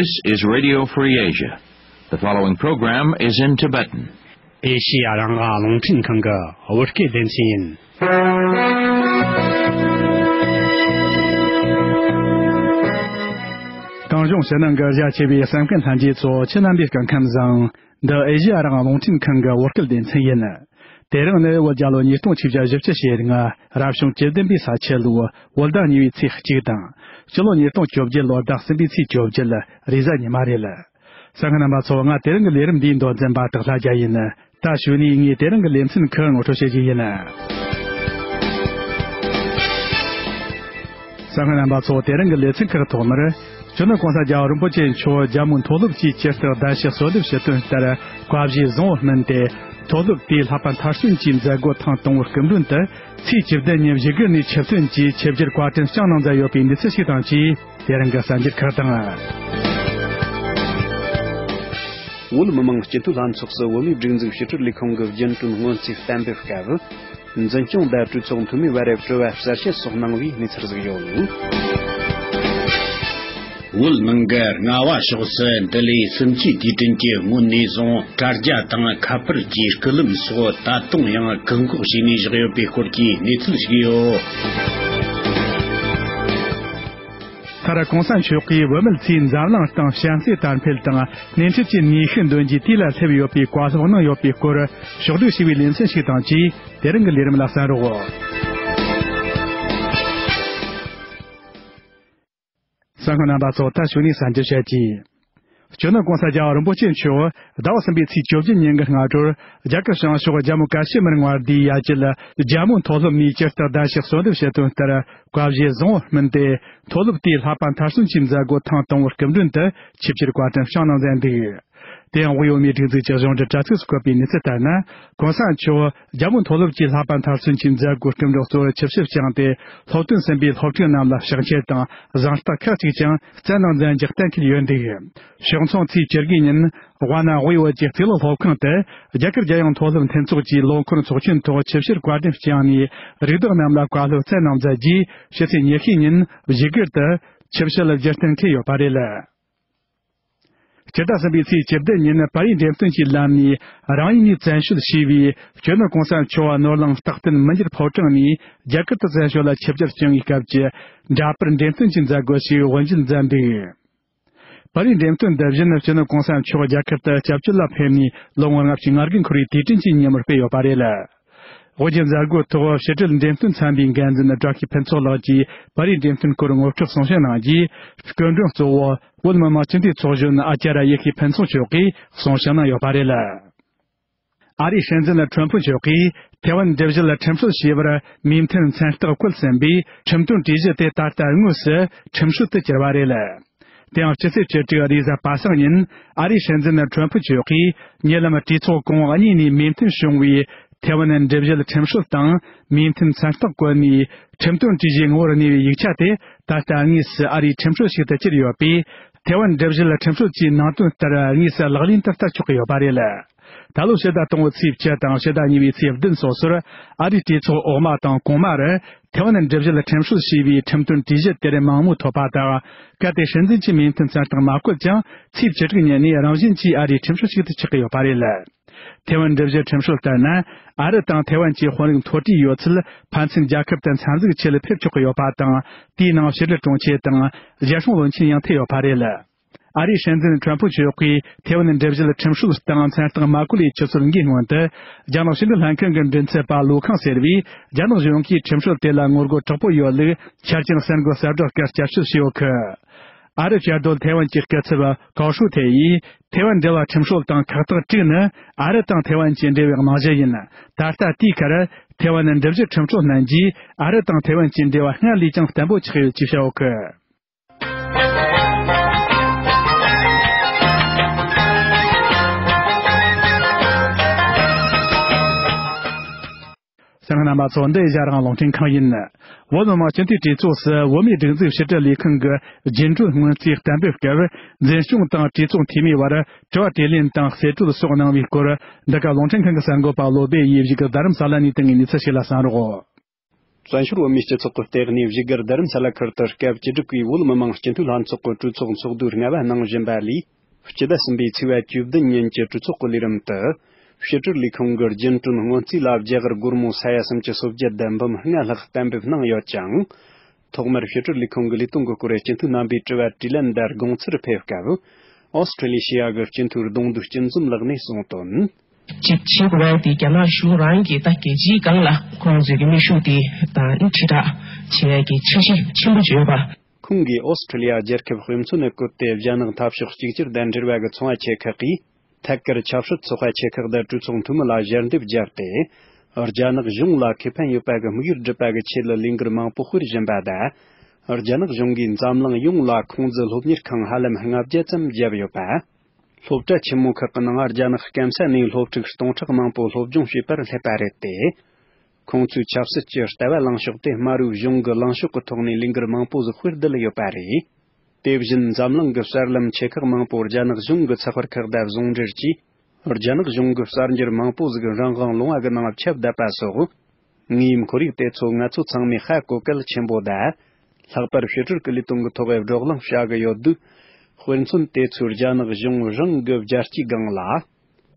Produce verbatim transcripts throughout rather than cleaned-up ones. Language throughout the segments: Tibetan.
This is Radio Free Asia. The following program is in Tibetan. ཨེ་ཤི་ཡ་རང་དབང་རླུང་འཕྲིན་ཁང་གི་བོད་སྐད་སྡེ་ཚན་ཡིན། གངས་ལྗོངས་ཕྱི་ནང་གི་རྒྱ་ཆེ་བའི་གསན་མཁན་ལྷན་རྒྱས་ཚོ་ཁྱེད་རྣམ་པའི་སྐུ་ཁམས་བཟང་། འདི་ཨེ་ཤི་ཡ་རང་དབང་རླུང་འཕྲིན་ཁང་གི་བོད་སྐད་སྡེ་ཚན་ཡིན། དེ་རིང་ནི་བོད་རྒྱལ་ལོ་ཉིས་སྟོང་ཆིག་བརྒྱ་བཞི་བཅུ་ཞེ་ལྔ། རབ་བྱུང་བཅུ་བདུན་པའི་ས་ཁྱི་ལོའི་བོད་ཟླ་གཉིས་པའི་ཚེས་གཅིག་དང་། སྤྱི་ལོ་ཉིས་སྟོང་བཅོ་བརྒྱད་ལོའི་ཟླ་གསུམ་པའི་ཚེས་བཅོ་བརྒྱད། རེས་གཟའ་ཉི་མ་རེད། གསན་མཁན་རྣམ་པ་ཚོ། ང་དེ་རིང་གི་ལས་རིམ་འདིའི་མདོ་འཛིན་པ་སྟག་ལྷ་རྒྱལ་ཡིན། ད་གཞུག་ནས་ངས་དེ་རིང་གི་ལེ་ཚན་ཁག་ངོ་སྤྲོད་བྱེད་རྒྱུ་ཡིན། གསན་མཁན་རྣམ་པ་ཚོ། དེ་རིང་གི་ལེ་ཚན་ཁག་ཐོག་མར། སྤྱི་ནོར་གོང་ས་རྒྱལ་བ་རིན་པོ་ཆེ་མཆོག་རྒྱལ་མོའི་མཐོ་སློབ་ཀྱིས་ཇི་ལྟར་གདན་ཞུ་གསོལ་འདེབས་ཞུ་དོན་ལྟར། བཀའ་བཞེས་བཟང་བོར་སྨིན་ཏེ། མཐོ་སློབ་དེའི་ལྷག་པར་མཐར་སོན་གྱི་མཛད་སྒོ་ཐེངས་དང་པོའི་སྐུ་མགྲོན་དུ། ཚེས་བཅུ་བདུན་ཉིན་བཞུགས་སྒར་ནས་ཆིབས་ཐོན་གྱིས་ཆིབས་བསྒྱུར་བཀའ་དྲིན་བསྐྱངས་གནང་མཛད་ཡོད་པའི་གནས་ཚུལ་ཞིག་དང་བཅས། དེ་རིང་གི་གསར་འགྱུར་ཁག་དང་། བོད་མི་མང་སྤྱི་འཐུས་ལྷན་ཚོགས་སུ་བོད་མིའི་སྒྲིག་འཛུགས་ཕྱི་དྲིལ་ལས་ཁུངས་ཀྱི་རྒྱུན་གྲོན་སྔོན་རྩིས་གཏན་འབེབས་སྐབས། འཛིན་སྐྱོང་བརྡ་སྤྲོད་ཚོགས་འཐུས་མི་བར་དྲི་བ་གསལ་བཤད་སོགས་གནང་བའི་གནས་ཚུལ་ཞིག་ཡོད། བོད་ནང་གི་རྔ་བ་ཕྱོགས་སུ་འདི་ལོའི་སུམ་ཅུའི་དུས་དྲན་གྱི་སྔོན་ནས་བཟུང་དྲ་རྒྱ་དང་ཁ་པར་གྱི་སྐུད་ལམ་སོགས་ད་དུང་ཡང་བཀག་འགོག་བྱས་ནས་བཞག་ཡོད་པའི་སྐོར་གྱི་གནས་ཚུལ་ཞིག་ཡོད། མཐར་གོང་ས་མཆོག་གིས་བོད་མི་ཚོས་འཛམ་གླིང་སྟེང་བྱམས་བརྩེ་དར་འཕེལ་དང་སྣེ་ཁྲིད་ཀྱི་ནུས་ཤུགས་འདོན་རྒྱུའི་དུས་ལ་སླེབས་ཡོད་པའི་བཀའ་སློབ་གནང་ཡོད་པའི་སྐོར་ཕྱོགས་བསྒྲིགས་བྱས་པའི་ལེ་ཚན་ཞིག་དང་བཅས། དེ་རིང་གི་ལས་རིམ་ལ་གསན་རོགས། གསན་མཁན་རྣམ་པ་ཚོ། ད་གཞུག་ནས་གསར་འགྱུར་བཤད་ཀྱི། སྤྱི་ནོར་གོང་ས་རྒྱལ་བ་རིན་པོ་ཆེ་མཆོག་ཟླ་བ་གསུམ་པའི་ཚེས་བཅོ་བརྒྱད་ཉིན་གྱི་སྔ་དྲོར། རྒྱ་གར་བྱང་ཕྱོགས་རྒྱལ་མོ་ཀ་ཤི་མིར་མངའ་སྡེའི་ཡ་གྱལ་རྒྱལ་མོའི་མཐོ་སློབ་ནས་ཇི་ལྟར་གདན་ཞུ་གསོལ་འདེབས་བྱེད་དོན་ལྟར། བཀའ་བཞེས་བཟང་བོར་སྨིན་ཏེ། མཐོ་སློབ་དེའི་ལྷག་པར་མཐར་སོན་གྱི་མཛད་སྒོ་ཐེངས་དང་པོའི་སྐུ་མགྲོན་དུ་ཆིབས་བསྒྱུར་བཀའ་དྲིན་བསྐྱངས་གནང་མཛད་འདུག། དེ་ཡང་དབུས་བོད་མིའི་སྒྲིག་འཛུགས་ཀྱི་གཞུང་འབྲེལ་དྲ་ཚིགས་སུ་བཀོད་པའི་གནས་ཚུལ་ལྟར་ན། གོང་ས་མཆོག་རྒྱལ་མོའི་མཐོ་སློབ་ཀྱི་ལྷག་པར་མཐར་སོན་གྱི་མཛད་སྒོའི་སྐུ་མགྲོན་གཙོ་བོར་ཆིབས་ཞབས་བསྐྱངས་ཏེ། སློབ་ཐོན་ཟིན་པའི་སློབ་ཕྲུག་རྣམས་ལ་ཕྱག་འཁྱེར་དང་གཟེངས་རྟགས་ཁག་ཅིག་ཀྱང་སྩལ་གནང་མཛད་འཇོག་གཏན་འཁེལ་ཡོད་འདུག། ཕྱོགས་མཚུངས་ཚེས་བཅུ་དགུ་ཉིན་ཝཱ་ཎ་དབུས་བོད་ཀྱི་གཙུག་ལག་སློབ་ཁང་དུ། རྒྱ་གར་རྒྱལ་ཡོངས་མཐོ་སློབ་མཐུན་ཚོགས་ཀྱིས་ལོ་འཁོར་ཚོགས་ཆེན་ཐོག་ཆིབས་བསྒྱུར་བཀའ་དྲིན་བསྐྱངས་ནས། རིགས་བདག་རྣམས་ལ་བཀའ་སློབ་སྩལ་གནང་མཛད་རྗེས། ཕྱི་ཚེས་ཉི་ཤུ་ཉིན་བཞུགས་སྒར་དུ་ཆིབས་ཞལ་བསྒྱུར་གཏན་འཁེལ་ཡོད་པ་རེད། སྤྱི་ཟླ་གསུམ་པའི་ཚེས་བཅུ་བདུན་ཉིན་པར་རིས་འགྲེམས་སྟོན་གྱི་ལམ་ནས་རང་ཡུལ་ནས་བཙན་བྱོལ་ཞེས་པའི་སྤྱི་ནོར་གོང་ས་མཆོག་ནོར་གླིང་རྟག་བརྟན་མི་འགྱུར་ཕོ་བྲང་ནས་རྒྱ་གར་དུ་བཙན་བྱོལ་ལ་ཆིབས་བསྒྱུར་བསྐྱངས་པའི་སྐབས་ཀྱི་འདྲ་པར་འགྲེམས་སྟོན་གྱི་མཛད་སྒོ་ཞིག་དབུ་འབྱེད་མཛད་འདུག། པར་རིས་འགྲེམས་སྟོན་འདི་བཞིན་སྤྱི་ནོར་གོང་ས་མཆོག་རྒྱ་གར་དུ་སྐྱབས་བཅོལ་ལ་ཕེབས་ནས་ལོ་ངོ་ལྔ་བཅུ་ང་དགུ་འཁོར་བའི་དུས་དྲན་གྱི་ཉིན་མོར་སྤེལ་ཡོད་པ་རེད། དབུ་འབྱེད་མཛད་སྒོའི་ཐོག་ཕྱི་དྲིལ་འགྲེམས་སྟོན་ཚན་པའི་འགན་འཛིན་བཀྲ་ཤིས་ཕུན་ཚོགས་ལགས་ཀྱིས་པར་རིས་འགྲེམས་སྟོན་སྐོར་ངོ་སྤྲོད་གསུང་བཤད་གནང་རྗེས། སྐུ་མགྲོན་གཙོ་བོ་བོད་མི་མང་སྤྱི་འཐུས་ཚོགས་གཞོན་ཨ་ཙརྱ་ཡེ་ཤེས་ཕུན་ཚོགས་མཆོག་གིས་གསུང་བཤད་གནང་ཡོད་པ་རེད། ཨ་རིའི་སྲིད་འཛིན་ཁྲོམ་ཕུ་མཆོག་གིས་ཐེ་ཝན་འགྲུལ་བཞུད་ཁྲིམས་སྲོལ་ཞེས་པར་མོས་མཐུན་མཚན་རྟགས་བཀོད་ཟིན་པའི་ཁྲིམས་དོན་གྲོས་གཞི་དེ་ད་ལྟ་དངོས་སུ་ཁྲིམས་སྲོལ་དུ་གྱུར་པ་རེད། དེ་ཡང་སྤྱི་ཚེས་བཅུ་དྲུག་རེས་གཟའ་པ་སངས་ཉིན་ཨ་རིའི་སྲིད་འཛིན་ཁྲོམ་ཕུ་མཆོག་གིས་ཉེ་ལམ་གྲོས་ཚོགས་གོང་འོག་གཉིས་ནས་མོས་མཐུན་བྱུང་བའི་ཐེ་ཝན་འགྲུལ་བཞུད་ཁྲིམས་སྲོལ་དང་མོས་མཐུན་མཚན་རྟགས་བཀོད་ནས་ཁྲིམས་དོན་གྲོས་གཞིའི་ངོ་བོར་གནས་པའི་ཡིག་ཆ་དེ་ད་ལྟ་དངོས་སུ་ཨ་རིའི་ཁྲིམས་སྲོལ་ཞིག་ཏུ་གྱུར་ཡོད་པས། ཐེ་ཝན་འགྲུལ་བཞུད་ཁྲིམས་སྲོལ་གྱི་ནང་དོན་ལྟར་དངོས་སུ་ལག་ལེན་དུ་བསྟར་ཆོག་གི་ཡོད་པ་རེད། ད་ལོ་ཕྱི་ཟླ་དང་པོའི་ཚེས་བཅུ་དང་ཕྱི་ཟླ་གཉིས་པའི་ཚེས་བདུན་སོ་སོར་ཨ་རིའི་གྲོས་ཚོགས་འོག་མ་དང་གོང་མ་རུ་ཐེ་ཝན་འགྲུལ་བཞུད་ཁྲིམས་སྲོལ་ཞེས་པའི་ཁྲིམས་དོན་གྲོས་གཞི་དེར་མང་མོས་ཐོབ་པ་དང་། གལ་ཏེ་སྲིད་འཛིན་གྱིས་མོས་མཐུན་མཚན་རྟགས་མ་བཀོད་ཀྱང་ཚེས་བཅུ་དྲུག་ཉིན་ནས་རང་བཞིན་གྱིས་ཨ་རིའི་ཁྲིམས་སྲོལ་ཞིག་ཏུ་ཆགས་ཀྱི་ཡོད་པ་རེད། ཐེ་ཝན་འགྲུལ་བཞུད་ཁྲིམས་སྲོལ་ལྟར་ན། ཨ་རི་དང་ཐེ་ཝན་གྱི་དཔོན་རིགས་མཐོ་གྲས་ཡོད་ཚད་ཕན་ཚུན་རྒྱལ་ཁབ་ཏུ་འཚམས་གཟིགས་ཆེད་ཕེབས་ཆོག་གི་ཡོད་པ་དང་། དེའི་ནང་ཕྱི་དྲིལ་དྲུང་ཆེ་དང་རྒྱལ་སྲུང་བློན་ཆེན་ཡང་ཐེ་ཡོད་པ་རེད། ཨ་རིའི་སྲིད་འཛིན་ཁྲོམ་ཕུ་མཆོག་གིས་ཐེ་ཝན་འགྲུལ་བཞུད་ཁྲིམས་སྲོལ་དང་མཚན་རྟགས་མ་བཀོད་པའི་ཆུ་ཚོད་འགའི་སྔོན་དུ། རྒྱ་ནག་ཕྱི་འབྲེལ་ལྷན་ཁང་གི་མགྲིན་ཚབ་པ་ལུའུ་ཁང་ཟེར་བས། རྒྱ་ནག་གཞུང་གིས་ཁྲིམས་སྲོལ་དེ་ལ་ངོ་རྒོལ་དྲག་པོ་ཡོད་ལུགས་ཆ་རྐྱེན་གསར་འགོད་གསལ་བསྒྲགས་སྐད་བསྐྱར་བཅོས་བྱས་ཡོད་གི། ཨ་རི་བཅའ་སྡོད་ཐེ་ཝན་གྱི་སྐུ་ཚབ་ཀའོ་ཧྲུའུ་ཐེ་ཡིས། ཐེ་ཝན་འབྲེལ་བ་ཁྲིམས་སྲོལ་དང་ཁག་ཐེག་དྲུག་ནི་ཨ་རི་དང་ཐེ་ཝན་གྱི་འབྲེལ་བའི་རྨང་གཞི་ཡིན། ད་ལྟ་དེའི་ཁར་ཐེ་ཝན་འགྲུལ་བཞུད་ཁྲིམས་སྲོལ་བསྣན་རྗེས་ཨ་རི་དང་ཐེ་ཝན་གྱི་འབྲེལ་བ་སྔར་ལས་ཀྱང་བརྟན་པོ་ཆགས་ཡོད་ཅེས་བཤད་ཡོད་གི། གསན་མཁན་རྣམ་པ་ཚོ། འདི་ཨེ་ཤ་ཡ་རང་དབང་རླུང་འཕྲིན་ཁང་ཡིན། བོད་མི་མང་སྤྱི་འཐུས་གྲོས་ཚོགས་སུ་བོད་མིའི་སྒྲིག་འཛུགས་ཕྱི་དྲིལ་ལས་ཁུངས་ཀྱི་རྒྱུན་གྲོན་སྔོན་རྩིས་གཏན་འབེབས་སྐབས། འཛིན་སྐྱོང་དང་གྲོས་ཚོགས་འཐུས་མིའི་བར་དྲི་བ་དྲིས་ལན་དང་གསེད་བཀྲོལ་སོགས་གནང་བའི་སྐོར། འདི་ག་རླུང་འཕྲིན་ཁང་གི་གསར་འགོད་པ་བློ་སྦེ་ཡིས་བཞུགས་རྡ་རམ་ས་ལ་ནས་བཏང་བའི་གནས་ཚུལ་ཞིག་ལ་གསན་རོགས། བཙན་བྱོལ་བོད་མིའི་སྤྱི་ཚོགས་ཀྱི་ལྟེ་གནས་བཞུགས་སྒར་རྡ་རམ་ས་ལ་ཁུལ་དུ་སྐབས་བཅུ་དྲུག་གི་བོད་མི་མང་སྤྱི་འཐུས་ལྷན་ཚོགས་ཀྱི་གྲོས་ཚོགས་ཚོགས་དུས་ལྔ་པ་གནང་བཞིན་པ་ལས། སྤྱི་ཟླ་གསུམ་པའི་ཚེས་པ་བཅུ་བདུན་ཉིན་གྱི་གྲོས་ཚོགས་ཀྱི་ལས་རིམ་དུ། ཕྱི་དྲིལ་ལས་ཁང་གི་རྒྱུན་གྲོན་སྔོན་རྩིས་ལ་རྒྱ་གར་སྒོར་མོ་ས་ཡ་སུམ་ཅུ་སོ་བརྒྱད་དང་འབུམ་ལྔ་ལྷག་གཏན་འབེབས་གནང་ཡོད་ཅིང་། ཐོག་མར་ཕྱི་དྲིལ་ལས་ཁང་གི་ལས་དོན་གྱི་སྐོར་སྤྱི་འཐུས་རྣམ་པས་དྲི་བ་དྲིས་ལན་དང་དགོངས་ཚུལ་ཕེབས་སྐབས། ཨོ་སི་ཁྲི་ལི་ཤི་ཡ་གི་སྤྱི་འཐུས་གདོང་འདུས་སྐྱིད་འཛོམས་ལགས་ནས་གསུངས་དོན། ཅིག་བྱེད་དགོས་པ་དེ་རྒྱ་ནག་གཞུང་རང་གིས་ད་རྒྱལ་སྤྱིའི་སྒང་ལ་ཁོང་ཚོའི་གི་མི་ཤུགས་དེ་དང་ཁྲིད་བསྒྲགས་བྱེད་ཡ་གི་འཆར་གཞི་ཆེན་པོ་བརྗོད་པ། ཁོང་གིས་ཨོ་སི་ཁྲི་ལི་ཡ་རྒྱལ་ཁབ་དཔེ་མཚོན་ནས་བཀོད་དེ། རྒྱ་ནག་འཐབ་ཕྱོགས་གཅིག་གྱུར་དང་འབྲེལ་བ་གི་ཚོང་པ་ཆེ་ཁག་གིས་ཐད་ཀར་ཆབ་སྲིད་ཚོགས་པ་ཆེ་ཁག་དང་གྲོས་ཚོགས་འཐུས་མི་ལ་ཞལ་འདེབས་བརྒྱབ་སྟེ། རྒྱ་ནག་གཞུང་ལ་ཁེ་ཕན་ཡོད་པ་གི་དམིགས་ཡུལ་སྒྲུབ་པ་གི་ཆེད་ལ་ལས་འགུལ་མང་པོ་སྤེལ་བཞིན་པ་དང་། རྒྱ་ནག་གཞུང་གིས་འཛམ་གླིང་ཡོངས་ལ་ཁོང་ཚོའི་སློབ་གཉེར་ཁང་ཧ་ལམ་ལྔ་བརྒྱ་ཙམ་བརྒྱབ་ཡོད་པ། སློབ་གྲྭ་ཆེན་མོ་ཁག་གི་ནང་རྒྱ་ནག་སྐམ་ས་ནས་སློབ་ཕྲུག་སྟོང་ཕྲག་མང་པོ་སློབ་སྦྱོང་བྱེད་པར་སླེབས་པ་རེད་དེ། ཁོང་ཚོས་ཆབ་སྲིད་ཀྱི་ལྟ་བ་ལངས་ཕྱོགས་དེ་དམར་པོའི་གཞུང་གི་ལངས་ཕྱོགས་ཀྱི་ཐོག་ནས་ལས་འགུལ་མང་པོ་ཟིག་སྤེལ་བསྡད་ཡོད་པ་རེད། དེ་བཞིན་འཛམ་གླིང་གི་གསར་ལམ་ཆེ་ཁག་མང་པོར་རྒྱ་ནག་གཞུང་གི་ཚགས་པར་ཁག་དང་ཟུང་འབྲེལ་གྱིས། རྒྱ་ནག་གཞུང་གི་གསར་འགྱུར་མང་པོ་ཟིག་རང་དབང་ལུང་བ་གི་ནང་ཁྱབ་བསྡད་པ་སོགས། ངའི་ཁོར་ཡུག་དེ་ཚོ་ང་ཚོ་ཚང་མས་ཧ་གོ་གལ་ཆེན་པོ་དང་། ལྷག་པར་ཕྱི་དྲིལ་གྱི་ལས་དོན་གྱི་ཐོག་བགྲོ་གླེང་བྱ་གི་ཡོད་དུས། དཔེར་མཚོན་དེ་ཚོའི་རྒྱ་ནག་གཞུང་རང་གི་རྒྱལ་སྤྱིའི་སྒང་ལ།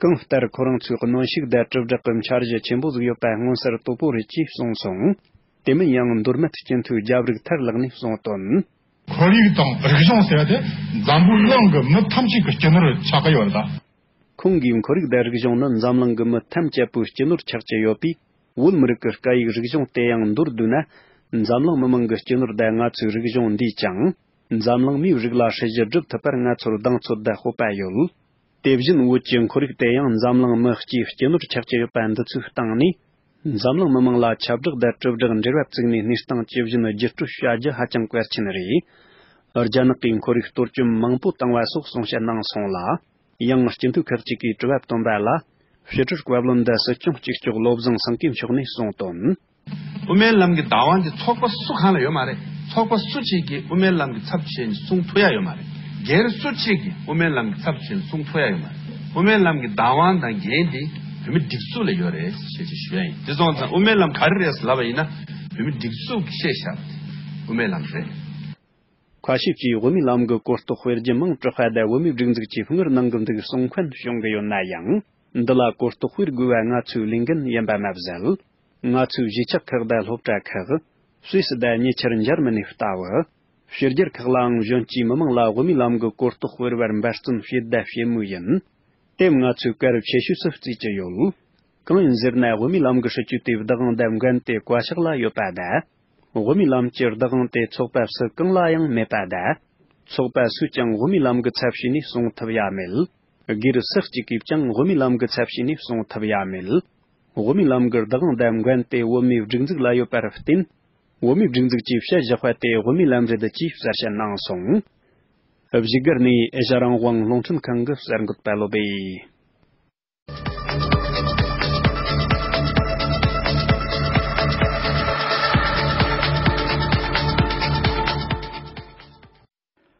གང་ལྟར་ཁོ་རང་ཚོའི་གནོན་ཤུགས་དང་དྲིལ་བསྒྲགས་ཀྱི་འཆར་གཞི་ཆེན་པོ་ཟིག་ཡོད་པ་མངོན་གསལ་དོད་པོ་རེད་ཅེས་གསུངས་སོང་། དེ་མིན་ཡང་མདོ་སྨད་སྤྱི་འཐུས་རྒྱ་བོ་རིགས་ཐར་ལགས་ནས་གསུངས་དོན། ཁོར་ཡུག་དང་རིག་གཞུང་ཟེར་བ་དེ་འཛམ་བུའི་གླིང་གི་མི་ཐམས་ཅད་ཀྱི་སྤྱི་ནོར་ཆགས་ཀྱི་ཡོད་རེད་ད། ཁོང་གིས་ཁོར་ཡུག་དང་རིག་གཞུང་ནི་འཛམ་གླིང་གི་མི་ཐམས་ཅད་པོའི་སྤྱི་ནོར་ཆགས་ཀྱི་ཡོད་པས། བོད་མི་རིགས་ཀྱི་སྐད་ཡིག་རིག་གཞུང་དེ་ཡང་མདོར་བསྡུས་ན། འཛམ་གླིང་མི་མང་གི་སྤྱི་ནོར་དང་ང་ཚོའི་རིག་གཞུང་འདིས་ཀྱང་། འཛམ་གླིང་མིའི་རིགས་ལ་སྲི་ཞུ་སྒྲུབ་ཐུབ་པར་ང་ཚོར་གདེང་ཚོད་དང་སྤོབས་པ་ཡོད། དེ་བཞིན་བོད་ཀྱི་ཁོར་ཡུག་དེ་ཡང་འཛམ་གླིང་མི་སྤྱིའི་སྤྱི་ནོར་ཆགས་ཀྱི་ཡོད་པ་འདི་ཚོའི་སྟེང་ནས། འཛམ་གླིང་མི་མང་ལ་ཁྱབ་བསྒྲགས་དང་དྲིལ་བསྒྲགས་འབྲེལ་བ་བཙུགས་ནས་གནས་སྟངས་ཇི་བཞིན་བརྒྱུད་སྤྲོད་བྱ་རྒྱུ་ཧ་ཅང་གལ་ཆེན་རེད། རྒྱ་ནག་གིས་ཁོར་ཡུག་གཏོར་སྐྱོན་མང་པོ་བཏང་བ་སོགས་གསུང་བཤད་གནང་སོང་ལ། ཡང་སྤྱི་འཐུས་ཁག་ཅིག་གིས་དྲི་བ་བཏོན་པ་ལ། ཕྱི་དྲིལ་བཀའ་བློན་དང་སྲིད་སྐྱོང་གཅིག་ལྕོགས་བློ་བཟང་སེང་གེ་མཆོག་ནས་གསུངས་དོན། དབུ་མའི་ལམ་གྱི་བདག་དབང་དེ་ཚོགས་པ་སུ་གང་ལ་ཡོད་མ་རེད། ཚོགས་པ་སུ་གཅིག་གིས་དབུ་མའི་ལམ་གྱི་ཚབ་བྱས་ནས་སྲུང་ཐུབ་ཡ་ཡོད་མ་རེད། སྒེར་སུ་གཅིག་གིས་དབུ་མའི་ལམ་གྱི་ཚབ་བྱས་ནས་སྲུང་ཐུབ་ཡ་ཡོད་མ་རེད། དབུ་མའི་ལམ་གྱི་བདག་དབང་དང་འགན་དེ་བོད་མི་སྒྲིག་འཛུགས་ལ་ཡོད་རེད་ཞེས་ཞུ་ཡ་ཡིན། དེ་སོང་ཙང་དབུ་མའི་ལམ་ག་རེ་རེད་ལབ་པ་ཡིན་ན། བོད་མི་སྒྲིག་འཛུགས་ཀྱིས་བཤད་བཞག་པ་དེ་དབུ་མའི་ལམ་རེད། ཁ་ཤས་ཀྱིས་དབུ་མའི་ལམ་གྱི་གོ་རྟོགས་སྤེལ་རྒྱུ་མིན་དྲག་པ་དང་བོད་མིའི་སྒྲིག་འཛུགས་ཀྱིས་བསྔུར་གནང་གི་འདུག་གསུང་མཁན་བྱུང་གི་ཡོད་ན་ཡང་། འདི་ལ་གོ་རྟོགས་སྤེལ་དགོས་པ་ང་ཚོའི་ལས་འགན་ཡིན་པ་མ་ཟད། ང་ཚོའི་གཞིས་ཆགས་ཁག་དང་སློབ་གྲྭ་ཁག་སུད་སི་དང་ཉེ་ཆར་འཇར་མ་ནི་ལྟ་བུ། ཕྱི་རྒྱལ་ཁག་ལའང་གཞོན་སྐྱེས་མི་མང་ལ་དབུ་མའི་ལམ་གྱི་གོ་རྟོགས་སྤེལ་བར་འབད་བརྩོན་བྱས་དང་བྱེད་མུས་ཡིན། དེ་ང་ཚོས་གལ་ཆེ་ཤོས་སུ་བརྩིས་ཀྱི་ཡོད། གང་ཡིན་ཟེར་ན། དབུ་མའི་ལམ་གྱི་སྲིད་བྱུས་དེ་བདག་དབང་དང་འགན་དེ་བཀའ་ཤག་ལ་ཡོད་པ་དང་། དབུ་མའི་ལམ་གྱི་བདག་དབང་དེ་ཚོགས་པ་སུ་གང་ལ་ཡང་མེད་པ་དང་། ཚོགས་པ་སུས་ཀྱང་དབུ་མའི་ལམ་གྱི་ཚབ་བྱས་ནས་སྲུང་ཐུབ་ཡ་མེད། སྒེར་སུ་གཅིག་གིས་ཀྱང་དབུ་མའི་ལམ་གྱི་ཚབ་བྱས་ནས་སྲུང་ཐུབ་ཡ་མེད། དབུ་མའི་ལམ་གྱི་བདག་དབང་དང་འགན་དེ་བོད་མིའི་སྒྲིག་འཛུགས་ལ་ཡོད་པར་བརྟེན། བོད་མིའི་སྒྲིག་འཛུགས་ཀྱིས་བཤད་བཞག་པ་དེ་དབུ་མའི་ལམ་རེད་ཅེས་གསལ་བཤད་གནང་སོང་། བཞུགས་སྒར་ནས་ཨེ་ཤ་རང་དབང་རླུང་འཕྲིན་ཁང་གི་གསར་འགོད་པ་བློ་བྷེ།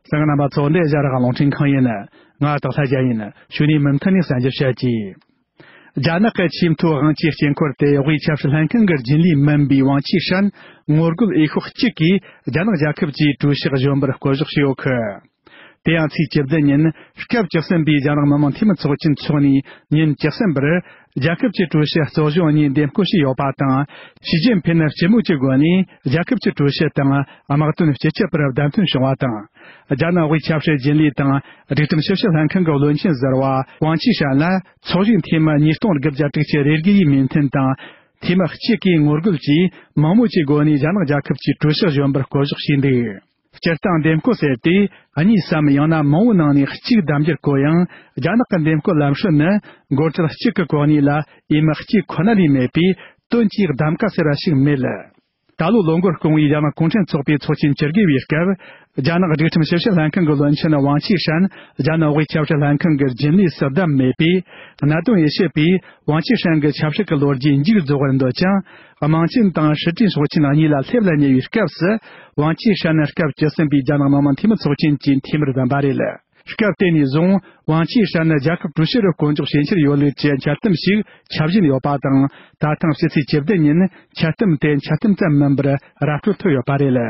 གསན་མཁན་རྣམ་པ་ཚོ། འདི་ཨེ་ཤ་རང་དབང་རླུང་འཕྲིན་ཁང་ཡིན། ང་སྟག་ལྷ་རྒྱལ་ཡིན། ཞུ་ནས་མུ་མཐུད་ནས་གསན་རྒྱུ་བྱ་གྱིས། རྒྱ་ནག་གི་ཆེས་མཐོའི་དབང་ཆའི་དཀྱིལ་འཁོར་དེ་དབུས་ཆབ་སྲིད་ལྷན་ཁང་གི་རྒྱུན་ལས་མིན་པའི་ཝང་ཆི་ཧྲན་ངོ་རྒོལ་འོས་ཤོག་གཅིག་གིས་རྒྱ་ནག་རྒྱལ་ཁབ་ཀྱི་ཀྲུའུ་ཞི་གཞོན་པར་བསྐོ་གཞག་བྱས་ཡོད་གི། དེ་ཡང་ཚེས་བཅུ་བདུན་ཉིན་སྐབས་བཅུ་གསུམ་པའི་རྒྱ་ནག་མི་དམངས་འཐུས་མི་ཚོགས་ཆེན་འཚོགས་ནས་ཉིན་བཅུ་གསུམ་པར། རྒྱལ་ཁབ་ཀྱི་ཀྲུའུ་ཞི་གཙོ་གཞོན་གཉིས་འདེམས་བསྐོ་བྱས་ཡོད་པ་དང་། ཞི་ཅིན་ཕིན་ནི་སྤྱི་མོས་ཀྱི་སྒོ་ནས་རྒྱལ་ཁབ་ཀྱི་ཀྲུའུ་ཞི་དང་དམག་དོན་སྤྱི་ཁྱབ་པར་བདམས་ཐོན་བྱུང་བ་དང་། རྒྱ་ནག་དབུས་ཆབ་སྲིད་རྒྱུན་ལས་དང་། སྒྲིག་ཁྲིམས་ཞིབ་བཤེར་ལྷན་ཁང་གི་བློན་ཆེན་ཟུར་པ་ཝང་ཆི་ཧྲན་ལ་ཚོགས་ཞུགས་འཐུས་མི་ཉིས་སྟོང་དགུ་བརྒྱ་དྲུག་ཅུ་རེ་དགུ་ཡིས་མོས་མཐུན་དང་། འཐུས་མི་གཅིག་གིས་ངོ་རྒོལ་གྱིས་མང་མོས་ཀྱི་སྒོ་ནས་རྒྱ་ནག་རྒྱལ་ཁབ་ཀྱི་ཀྲུའུ་ཞི་གཞོན་པར་བསྐོ་གཞག་བྱས་འདུག། སྤྱིར་བཏང་འདེམས་བསྐོ་ཟེར་དུས། གཉིས་སམ་ཡང་ན་མང་བོའི་ནང་ནས་གཅིག་གདམ་རྒྱུར་གོ་ཡང་། རྒྱ་ནག་གི་འདེམས་བསྐོ་ལམ་སྲོལ་ནི། འགོ་ཁྲིད་གཅིག་གི་གོ་གནས་ལ་འོས་མི་གཅིག་ཁོ་ན་ལས་མེད་པས། དོན་གྱིས་གདམ་ག་ཟེར་བ་ཞིག་མེད། ད་ལོ་ལོ་འགོར་སྐུང་བའི་རྒྱ་ནག་གུང་ཁྲན་ཚོགས་པའི་ཚོགས་ཆེན་བཅུ་དགུ་བའི་སྐབས། རྒྱ་ནག་སྒྲིག་ཁྲིམས་ཞིབ་བཤེར་ལྷན་ཁང་གི་བློན་ཆེན་ཝང་ཆི་ཧྲན། རྒྱ་ནག་དབུས་ཆབ་སྲིད་ལྷན་ཁང་གི་རྒྱུན་ལས་སུ་བདམས་མེད་པས། གནད་དོན་དབྱེ་ཞིབ་པས། ཝང་ཆི་ཧྲན་གྱི་ཆབ་སྲིད་ཀྱི་ལོ་རྒྱུས་མཇུག་རྫོགས་པར་འདོད་ཀྱང་། དམངས་ཆེན་དང་སྲིད་གྲོས་ཚོགས་ཆེན་གཉིས་ལ་སླེབས་ལ་ཉེ་བའི་སྐབས་སུ། ཝང་ཆི་ཧྲན་ནི་སྐབས་བཅུ་གསུམ་པའི་རྒྱ་ནག་མི་དམངས་འཐུས་མི་ཚོགས་ཆེན་གྱི་འཐུས་མིར་བདམས་པ་རེད། སྐབས་དེ་ནས་བཟུང་ཝང་ཆི་ཧྲན་ནི་རྒྱལ་ཁབ་ཀྲུའུ་ཞི་རུ་བསྐོ་འཇོག་བྱེད་འཆར་ཡོད་ལུགས་ཀྱི་འཆལ་གཏམ་ཞིག་ཁྱབ་བཞིན་ཡོད་པ་དང་། ད་ཐེངས་ཕྱི་ཚེས་བཅུ་བདུན་ཉིན་འཆལ་གཏམ་དེ་འཆལ་གཏམ་ཙམ་མིན་པར་ར་སྤྲོད་ཐུབ་ཡོད་པ་རེད།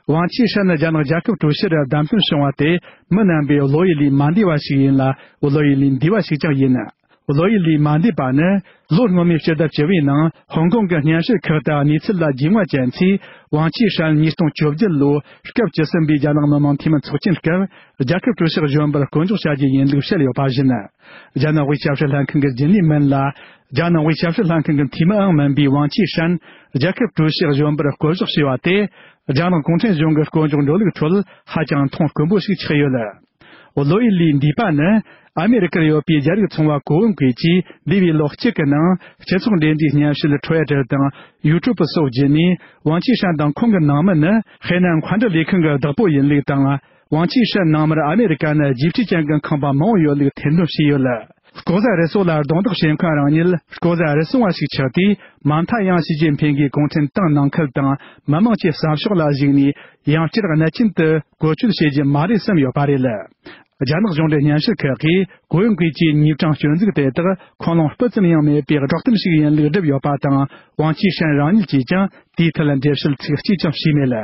ཝང་ཆི་ཧྲན་ནི་རྒྱ་ནག་རྒྱལ་ཁབ་ཀྲུའུ་ཞི་རུ་བདམས་ཐོན་བྱུང་བ་དེ་མི་རྣམ་པའི་བློ་ཡུལ་ལས་མ་འདས་པ་ཞིག་ཡིན་ལ། བློ་ཡུལ་ལས་འདས་པ་ཞིག་ཀྱང་ཡིན། བློ་ཡུལ་ལས་མ་འདས་པ་ནི། ལོ་སྔོན་མའི་སྤྱི་ཟླ་བཅུ་བའི་ནང་ཧོང་ཀོང་གི་སྙན་ཞུ་ཁག་དང་གནས་ཚུལ་ལ་རྒྱུས་མངའ་ཅན་ཚོས། ཝང་ཆི་ཧྲན་ཉིས་སྟོང་བཅོ་བརྒྱད་ལོའི་སྐབས་བཅུ་གསུམ་པའི་རྒྱ་ནག་མི་དམངས་འཐུས་མི་ཚོགས་ཆེན་སྐབས། རྒྱལ་ཁབ་ཀྲུའུ་ཞི་གཞོན་པར་བསྐོ་འཇོག་བྱ་རྒྱུ་ཡིན་ལུགས་བཤད་ཡོད་པ་བཞིན། རྒྱ་ནག་དབུས་ཆབ་སྲིད་ལྷན་ཁང་གི་རྒྱུན་ལས་མིན་ལ། རྒྱ་ནག་དབུས་ཆབ་སྲིད་ལྷན་ཁང་གི་འཐུས་མིའང་མིན་པའི་ཝང་ཆི་ཧྲན། རྒྱལ་ཁབ་ཀྲུའུ་ཞི་གཞོན་པར་བསྐོ་གཞག་བྱས་པ་དེ། རྒྱ་ནག་གུང་ཁྲན་གཞུང་གི་བསྐོ་འཇོག་འགྲོ་ལུགས་ཁྲོད་ཧ་ཅང་མཐོང་དཀོན་པོ་ཞིག་ཆགས་ཡོད། བློ་ཡུལ་ལས་འདས་པ་ནི། ཨ་མེ་རི་ཀར་ཡོད་པའི་རྒྱ་རིགས་ཚོང་བ་གོ་ཝུན་ཀུའེ་ཀྱིས་འདས་པའི་ལོ་གཅིག་གི་ནང་སྤྱི་ཚོགས་འབྲེལ་འདྲིས་སྙན་ཞུ་ལ་ཁྲོའི་ཊར་དང་ཡུ་ཊུབ་སོགས་བརྒྱུད་ནས། ཝང་ཆི་ཧྲན་དང་ཁོང་གི་ནང་མི་ནི་ཧེ་ནན་མཁའ་འགྲུལ་ལས་ཁུངས་ཀྱི་བདག་པོ་ཡིན་ལུགས་དང་། ཝང་ཆི་ཧྲན་ནང་མིར་ཨ་མེ་རི་ཀ་ནི་རྗེས་ཁྲིད་ཅན་གྱི་ཁང་པ་མང་བོ་ཡོད་ལུགས་ཐེར་འདོན་བྱས་ཡོད། ལྐོག་ཟ་རུལ་སུངས་ལ་རྡུང་རྡེག་བྱེད་མཁན་རང་ཉིད་ལྐོག་ཟ་རུལ་སུངས་པ་ཞིག་ཆགས་དུས། མ་མཐའ་ཡང་ཞི་ཅིན་ཕིང་གིས་གུང་ཁྲན་ཏང་ནང་ཁུལ་དང་མི་དམངས་ཀྱི་བསམ་ཕྱོགས་ལ་གཞིགས་ནས། ཡང་བསྐྱར་གནད་ཅན་དུ་བཀོལ་སྤྱོད་བྱེད་རྒྱུ་མ་རེད་བསམ་ཡོད་པ་རེད། རྒྱ་ནག་གཞུང་འབྲེལ་སྙན་ཞུ་ཁག་གིས་གོ་ཡུན་ཀུའེ་ཀྱི་ཉིན་གྲངས་སྐྱོན་འཛུགས་དེ་དག་ཁུངས་ལུང་སྤུ་ཙམ་ཡང་མེད་པའི་སྒྲོག་གཏམ་ཞིག་ཡིན་ལུགས་བསྒྲུབས་ཡོད་པ་དང་། ཝང་ཆི་ཧྲན་རང་ཉིད་ཀྱིས་ཀྱང་དེའི་ཐད་འགྲེལ་བཤད་ཚིག་གཅིག་ཀྱང་བྱས་མེད།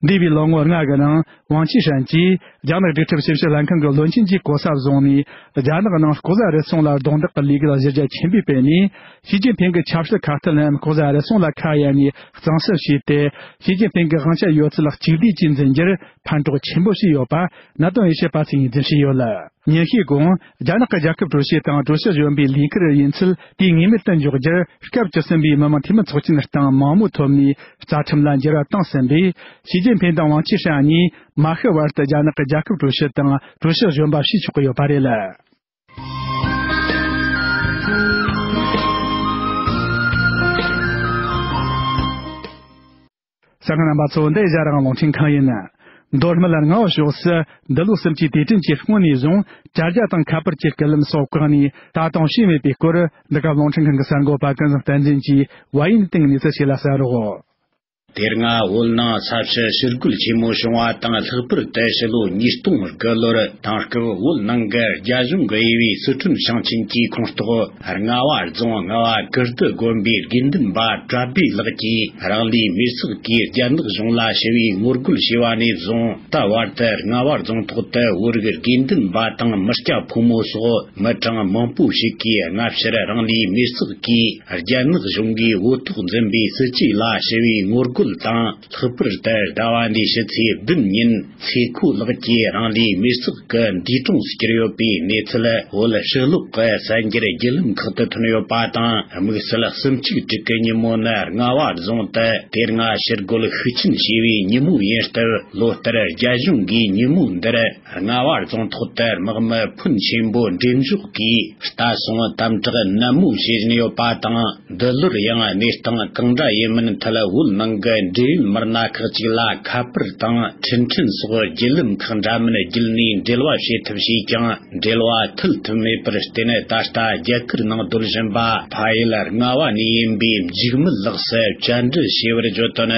འདས་པའི་ལོ་ངོ་ལྔ་གི་ནང་ཝང་ཆི་ཧྲན་གྱིས་རྒྱ་ནག་སྒྲིག་ཁྲིམས་ཞིབ་བཤེར་ལྷན་ཁང་གི་བློན་ཆེན་གྱི་གོ་ས་བཟུང་ནས། རྒྱ་ནག་ནང་ལྐོག་ཟ་རུལ་སུངས་ལ་རྡུང་རྡེག་གི་ལས་འགུལ་གཞི་རྒྱ་ཆེན་པོས་སྤེལ་ནས། ཞི་ཅིན་ཕིང་གི་ཆབ་སྲིད་ཁ་གཏད་ནས་ལྐོག་ཟ་རུལ་སུངས་ལ་ཁ་གཡར་ནས་གཙང་སེལ་བྱས་ཏེ། ཞི་ཅིན་ཕིང་གི་དབང་ཆ་ཡོད་ཚད་གཅིག་བསྡུས་ཀྱིས་འཛིན་རྒྱུར་ཕན་གྲོགས་ཆེན་པོ་བྱས་ཡོད་པ། གནད་དོན་དབྱེ་ཞིབ་པ་ཚོས་ངོས་འཛིན་བྱས་ཡོད། ཉིན་ཤས་གོང་རྒྱ་ནག་གི་རྒྱལ་ཁབ་ཀྲུའུ་ཞི་དང་ཀྲུའུ་ཞི་གཞོན་པའི་ལས་ཁུར་ཡིན་ཚུལ་དུས་ངེས་མེད་དུ་འཇོག་རྒྱུར། སྐབས་བཅུ་གསུམ་པའི་མི་དམངས་འཐུས་མི་ཚོགས་ཆེན་སྟེང་མང་མོས་ཐོབ་ནས་རྩ་ཁྲིམས་ལ་འགྱུར་བ་བཏང་ཟིན་པས། ཞི་ཅིན་ཕིང་དང་ཝང་ཆི་ཧྲན་གཉིས་མ་ཤི་བར་དུ་རྒྱ་ནག་གི་རྒྱལ་ཁབ་ཀྲུའུ་ཞི་དང་ཀྲུའུ་ཞི་གཞོན་པ་བྱས་ཆོག་གི་ཡོད་པ་རེད། གསན་མཁན་རྣམ་པ་ཚོ། འདི་ཨེ་ཤ་ཡ་རང་དབང་རླུང་འཕྲིན་ཁང་ཡིན། མདོ་སྨད་རྔ་བ་ཕྱོགས་སུ་འདི་ལོའི་གསུམ་བཅུའི་དུས་དྲན་གྱི་སྔོན་ནས་བཟུང་དྲ་རྒྱ་དང་ཁ་པར་གྱི་སྐུད་ལམ་སོགས་བཀག་ནས་ད་དུང་བྱས་མེད་པའི་སྐོར། འདི་ག་རླུང་འཕྲིན་ཁང་གི་གསར་འགོད་པ་ཀུན་བཟང་བསྟན་འཛིན་གྱིས་བལ་ཡུལ་སྟེང་གནས་ཚུལ་ཞིག་ལ་གསན་རོགས། དེ་སྔ་བོད་ནང་ས་ཆུ་ཞི་རྒོལ་ཆེན་མོ་བྱུང་བ་དང་། ལྷག་པར་དུ་ཕྱི་ལོ་ཉིས་སྟོང་དགུ་ལོར་དེང་སྐབས་བོད་ནང་གི་རྒྱ་གཞུང་གི་དབྱེ་བའི་སི་ཁྲོན་ཞིང་ཆེན་གྱི་ཁོངས་གཏོགས། རྔ་བ་རྫོང་རྔ་བ་ཀིརྟི་དགོན་པའི་དགེ་འདུན་པ་གྲྭ་སྦས་ལགས་ཀྱིས་རང་ལུས་མེར་བསྲེགས་ཀྱིས་རྒྱ་ནག་གཞུང་ལ་ཞི་བའི་ངོ་རྒོལ་བྱས་པ་ནས་བཟུང་། ད་བར་དུ་རྔ་བ་རྫོང་ཐོག་ཏུ་བོད་རིགས་དགེ་འདུན་པ་དང་མི་སྐྱ་ཕོ་མོ་སོགས་མི་གྲངས་མང་པོ་ཞིག་གིས་སྔ་ཕྱིར་རང་ལུས་མེར་བསྲེགས་ཀྱིས་རྒྱ་ནག་གཞུང་གིས་འོས་ཐོག་འཛིན་པའི་སྲིད་ཇུས་ལ་ཞི་བའི་ངོ་རྒོལ་དང་། ལྷག་པར་དུ་ཟླ་བ་འདིའི་ཕྱི་ཚེས་བདུན་ཉིན། ཚེ་ཁོ་ལགས་ཀྱིས་རང་ལུས་མེར་བསྲེགས་ཀྱི་འདས་གྲོངས་སུ་གྱུར་ཡོད་པའི་གནས་ཚུལ། བོད་ཕྱི་ལོགས་ཀྱི་གསར་འགྱུར་བརྒྱུད་ལམ་ཁག་ཏུ་ཐོན་ཡོད་པ་དང་། དམིགས་བསལ་གསུམ་གཅིག་དྲུག་གི་ཉིན་མོ་ནི་རྔ་བ་རྫོང་དུ་དེ་སྔ་ཕྱིར་རྒོལ་ཤུགས་ཆེན་བྱས་པའི་ཉིན་མོ་ཡིན་སྟབས། ལོ་ལྟར་རྒྱ་གཞུང་གིས་ཉིན་མོ་འདིར་རྔ་བ་རྫོང་ཐོག་ཏུ་དམག་མི་ཕོན་ཆེན་པོ་འགྲེམས་འཇོག་གིས་ལྟ་སྲུང་དམ་དྲག་ནན་མོ་བྱེད་བཞིན་ཡོད་པ་དང་། འདི་ལོར་ཡང་གནས་སྟངས་གང་འདྲ་ཡིན་མིན་ཐད། བོད་ནང་གི་འབྲེལ་ཡོད་མི་སྣ་ཁག་ཅིག་ལ་ཁ་པར་དང་འཕྲིན་ཕྲན་སོགས་བརྒྱུད་ལམ་ཁག་འདྲ་མིན་བརྒྱུད་ནས་འབྲེལ་བ་བྱེད་ཐབས་བྱས་ཀྱང་། འབྲེལ་བ་མཐུད་ཐུབ་མེད་པར་བརྟེན། ད་ལྟ་རྒྱ་གར་ནང་སྡོད་བཞིན་པ་ཕ་ཡུལ་རྔ་བ་ནས་ཡིན་པའི་འཇིགས་མེད་ལགས་སུ་བཅར་འདྲི་བྱས་པར་བརྗོད་དོན།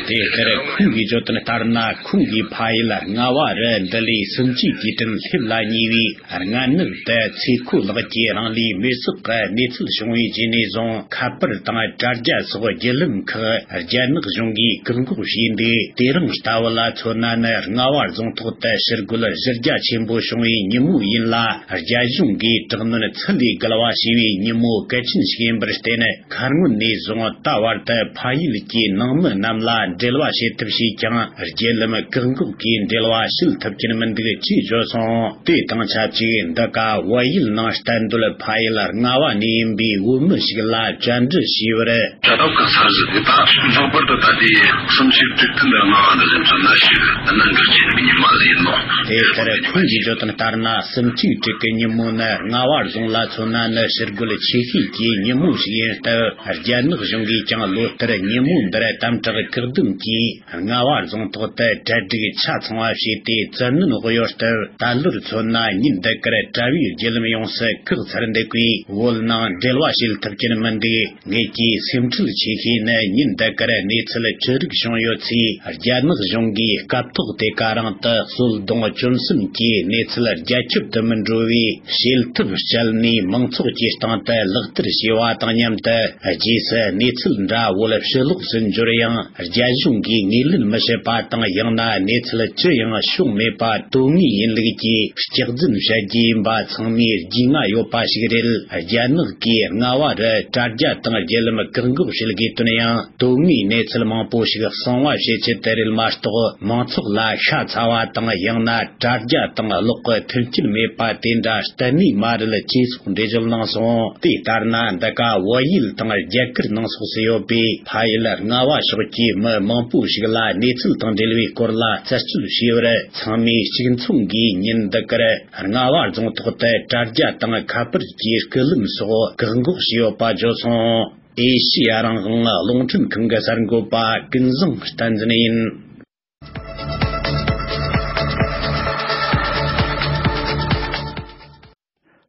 དེ་ལྟར་ཁོང་གིས་བརྗོད་དོན་ལྟར་ན། ཁོང་གིས་ཕ་ཡུལ་རྔ་བ་རུ་འདི་ལོའི་གསུམ་བཅུའི་དུས་དྲན་སླེབས་ལ་ཉེ་བའི་སྔ་ནུབ་ཏུ། ཚེ་ཁོ་ལགས་ཀྱིས་རང་ལུས་མེར་བསྲེགས་ཀྱི་གནས་ཚུལ་བྱུང་བའི་རྗེས་ནས་བཟུང་། ཁ་པར་དང་དྲ་རྒྱ་སོགས་བརྒྱུད་ལམ་ཁག་རྒྱ་ནག་གཞུང་གིས་བཀག་འགོག་བྱས་འདུག་དེ་རིང་ལྟ་བུ་ལ་མཚོན་ན་ནི། རྔ་བ་རྫོང་ཐོག་ཏུ་ཕྱིར་རྒོལ་གཞི་རྒྱ་ཆེན་པོ་བྱུང་བའི་ཉིན་མོ་ཡིན་ལ། རྒྱ་གཞུང་གིས་དྲག་གནོན་ཚད་ལས་བརྒལ་བ་བྱས་པའི་ཉིན་མོ་གལ་ཆེན་ཞིག་ཡིན་པར་བརྟེན། ཁ་སྔོན་ནས་བཟུང་ད་བར་དུ་ཕ་ཡུལ་གྱི་ནང་མི་རྣམས་ལ་འབྲེལ་བ་བྱེད་ཐབས་བྱས་ཀྱང་། བརྒྱུད་ལམ་བཀག་འགོག་གིས་འབྲེལ་བ་བྱེད་ཐུབ་ཀྱིན་མི་འདུག་ཅེས་བརྗོད་སོང་། དེ་དང་ཆབས་ཅིག་འདི་ག་བལ་ཡུལ་ནང་གཏན་སྡོད་ཕ་ཡུལ་རྔ་བ་ནས་ཡིན་པའི་བོད་མི་ཞིག་ལ་བཅར་འདྲི་ཞུས་པར། དྲ་ཐོག་གི་གསར་ཞུ་འདི་དག་ལྷག་པར་དུ་ད་ལྟའི་གསུམ་བཅུའི་དུས་དྲན་འདི་རྔ་བ་འདི་ལ་མཚོན་ན་ཞིག་གནད་འགག་ཆེ་བའི་ཉིན་མོ་ཞིག་ཡིན་ནོ། དེ་ལྟར་ཁོང་གིས་བརྗོད་དོན་ལྟར་ན། གསུམ་བཅུའི་དྲུག་གི་ཉིན་མོ་ནི་རྔ་བ་རྫོང་ལ་མཚོན་ན་ནི་ཕྱིར་རྒོལ་ཆེ་ཤོས་ཀྱི་ཉིན་མོ་ཞིག་ཡིན་སྟབས། རྒྱ་ནག་གཞུང་གིས་ཀྱང་ལོ་ལྟར་ཉིན་མོ་འདིར་དམ་དྲག་བཀག་སྡོམ་གྱིས་རྔ་བ་རྫོང་ཐོག་ཏུ་གྲ་སྒྲིག་ཆ་ཚང་བ་བྱས་ཏེ་བཙན་གནོན་འོག་ཡོད་སྟབས། ད་ལོར་མཚོན་ན་ཉིན་འདི་གར་དྲ་བའི་བརྒྱུད་ལམ་ཡོངས་སུ་བཀག་ཚར་འདུག་པས། བོད་ནང་འབྲེལ་ བ་བྱེད་ཐུབ་ཀྱིན་མི་འདུག་ངེད་ཀྱི་སེམས་ཁྲལ་ཆེ་ཤོས་ནི་ཉིན་འདི་གར་གནས་ཚུལ་ཅི་རིགས་བྱུང་ཡོད་ཚེ། རྒྱ་ནག་གཞུང་གིས་སྐབས་ཐོག་དེ་ག་རང་དུ་གསོད་རྡུང་བཅོམ་གསུམ་གྱི་གནས་ཚུལ་རྒྱ་ཁྱབ་ཏུ་མི་འགྲོ་བའི་བྱེད་ཐབས་སྤྱད་ནས། མང་ཚོགས་ཀྱི་སྟེང་དུ་ལག་བསྟར་བྱས་པ་དང་མཉམ་དུ། རྗེས་སུ་གནས་ཚུལ་འདྲ་བོ་ཕྱི་ལོགས་སུ་འབྱོར་ཡང་། རྒྱ་གཞུང་གིས་ངོས་ལེན་མི་བྱེད་པ་དང་། ཡང་ན་གནས་ཚུལ་ཅི་ཡང་ཕྱོགས་མེད་པ་དོན་དངོས་ཡིན་ལུགས་ཀྱི་སྐྱག་རྫུན་བཤད་རྒྱུ་ཡིན་པ་ཚང་མས་རྒྱུས་མངའ་ཡོད་པ་ཞིག་རེད། རྒྱ་ནག་གིས་རྔ་བ་རུ་དྲ་རྒྱ་དང་བརྒྱུད་ལམ་བཀག་འགོག་བྱེད་དགོས་དོན་ཡང་། དོན་དངོས་གནས་ཚུལ་མང་པོ་ཞིག་གསང་བ་བྱེད་ཆེད་དུ་རེད་མ་གཏོགས། མང་ཚོགས་ལ་ཤ་ཚ་བ་དང་། ཡང་ན་དྲ་རྒྱ་དང་གློག་གི་མཐུན་རྐྱེན་མེད་པ་དེ་འདྲ་གཏན་ནས་མ་རེད། ཅེས་སོགས་འགྲེལ་བརྗོད་གནང་སོང་། དེ་ལྟར་ན། འདི་ག་བལ་ཡུལ་དང་རྒྱ་གར་ནང་སོགས་སུ་ཡོད་པའི་ཕ་ཡུལ་རྔ་བ་ཕྱོགས་ཀྱི་མི་མང་པོ་ཞིག་ལ་གནས་ཚུལ་དང་འབྲེལ་བའི་སྐོར་ལ་རྩད་གཅོད་བྱས་པར། ཚང་མས་གཅིག་མཚུངས་ཀྱིས་ཉིན་འདི་གར་རྔ་བ་རྫོང་ཐོག་ཏུ་དྲ་རྒྱ་དང་ཁ་པར་གྱི་སྐུད་ལམ་སོགས་བཀག་འགོག་བྱས་ཡོད་པ་བརྗོད་སོང་། ཨེ་ཤེ་ཡ་རང་དབང་རླུང་འཕྲིན་ཁང་གི་གསར་འགོད་པ་ཀུན་བཟང་བསྟན་འཛིན་ཡིན།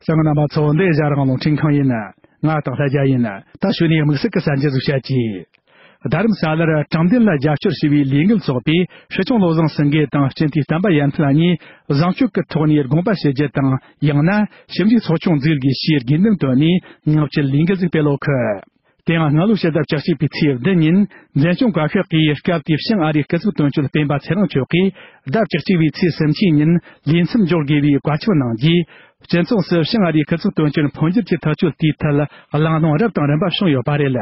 གསན་མཁན་རྣམ་པ་ཚོ། འདི་ཨེ་ཤེ་ཡ་རང་དབང་རླུང་འཕྲིན་ཁང་ཡིན། ང་སྟག་ལྷ་རྒྱལ་ཡིན། ད་གཞུག་ནས་དམིགས་བསལ་གྱི་གསར་འགྱུར་ཞིག་བཤད་ཀྱི། རྡ་རམ་ས་ལར་དྲང་བདེན་ལ་རྒྱབ་སྐྱོར་ཞུ་བའི་ལས་འགུལ་ཚོགས་པས། སྲིད་སྐྱོང་བློ་བཟང་སེང་གེ་དང་སྤྱི་འཐུས་བསྟན་པ་ཡར་འཕེལ་གཉིས་བཟང་སྤྱོད་ཀྱི་ཐོག་ནས་དགོངས་པ་ཞུ་རྒྱུ་དང་། ཡང་ན་ཞིབ་འཇུག་ཚོགས་ཆུང་འཛུགས་དགོས་ཞེས་དགོས་འདུན་བཏོན་ནས། ངག་བཅད་ལས་འགུལ་ཞིག་སྤེལ་ཡོད་གི། དེ་ཡང་སྔ་ལོའི་ཕྱི་ཟླ་བཅུ་གཅིག་པའི་ཚེས་བདུན་ཉིན། འཛིན་སྐྱོང་བཀའ་ཤག་གིས་སྐབས་དེའི་བྱང་ཨ་རིའི་སྐུ་ཚབ་དོན་གཅོད་སྤེན་པ་ཚེ་རིང་མཆོག་གིས། ཟླ་བཅུ་གཅིག་པའི་ཚེས་སུམ་ཅུ་ཉིན་ལས་མཚམས་འཇོག་དགོས་པའི་བཀའ་ཁྱབ་གནང་རྗེས། སྤྱི་ཚོགས་སུ་བྱང་ཨ་རིའི་སྐུ་ཚབ་དོན་གཅོད་འཕོ་འགྱུར་གྱི་ཐག་གཅོད་དེའི་ཐད། གླེང་སློང་རབ་དང་རིམ་པ་བྱུང་ཡོད་པ་རེད།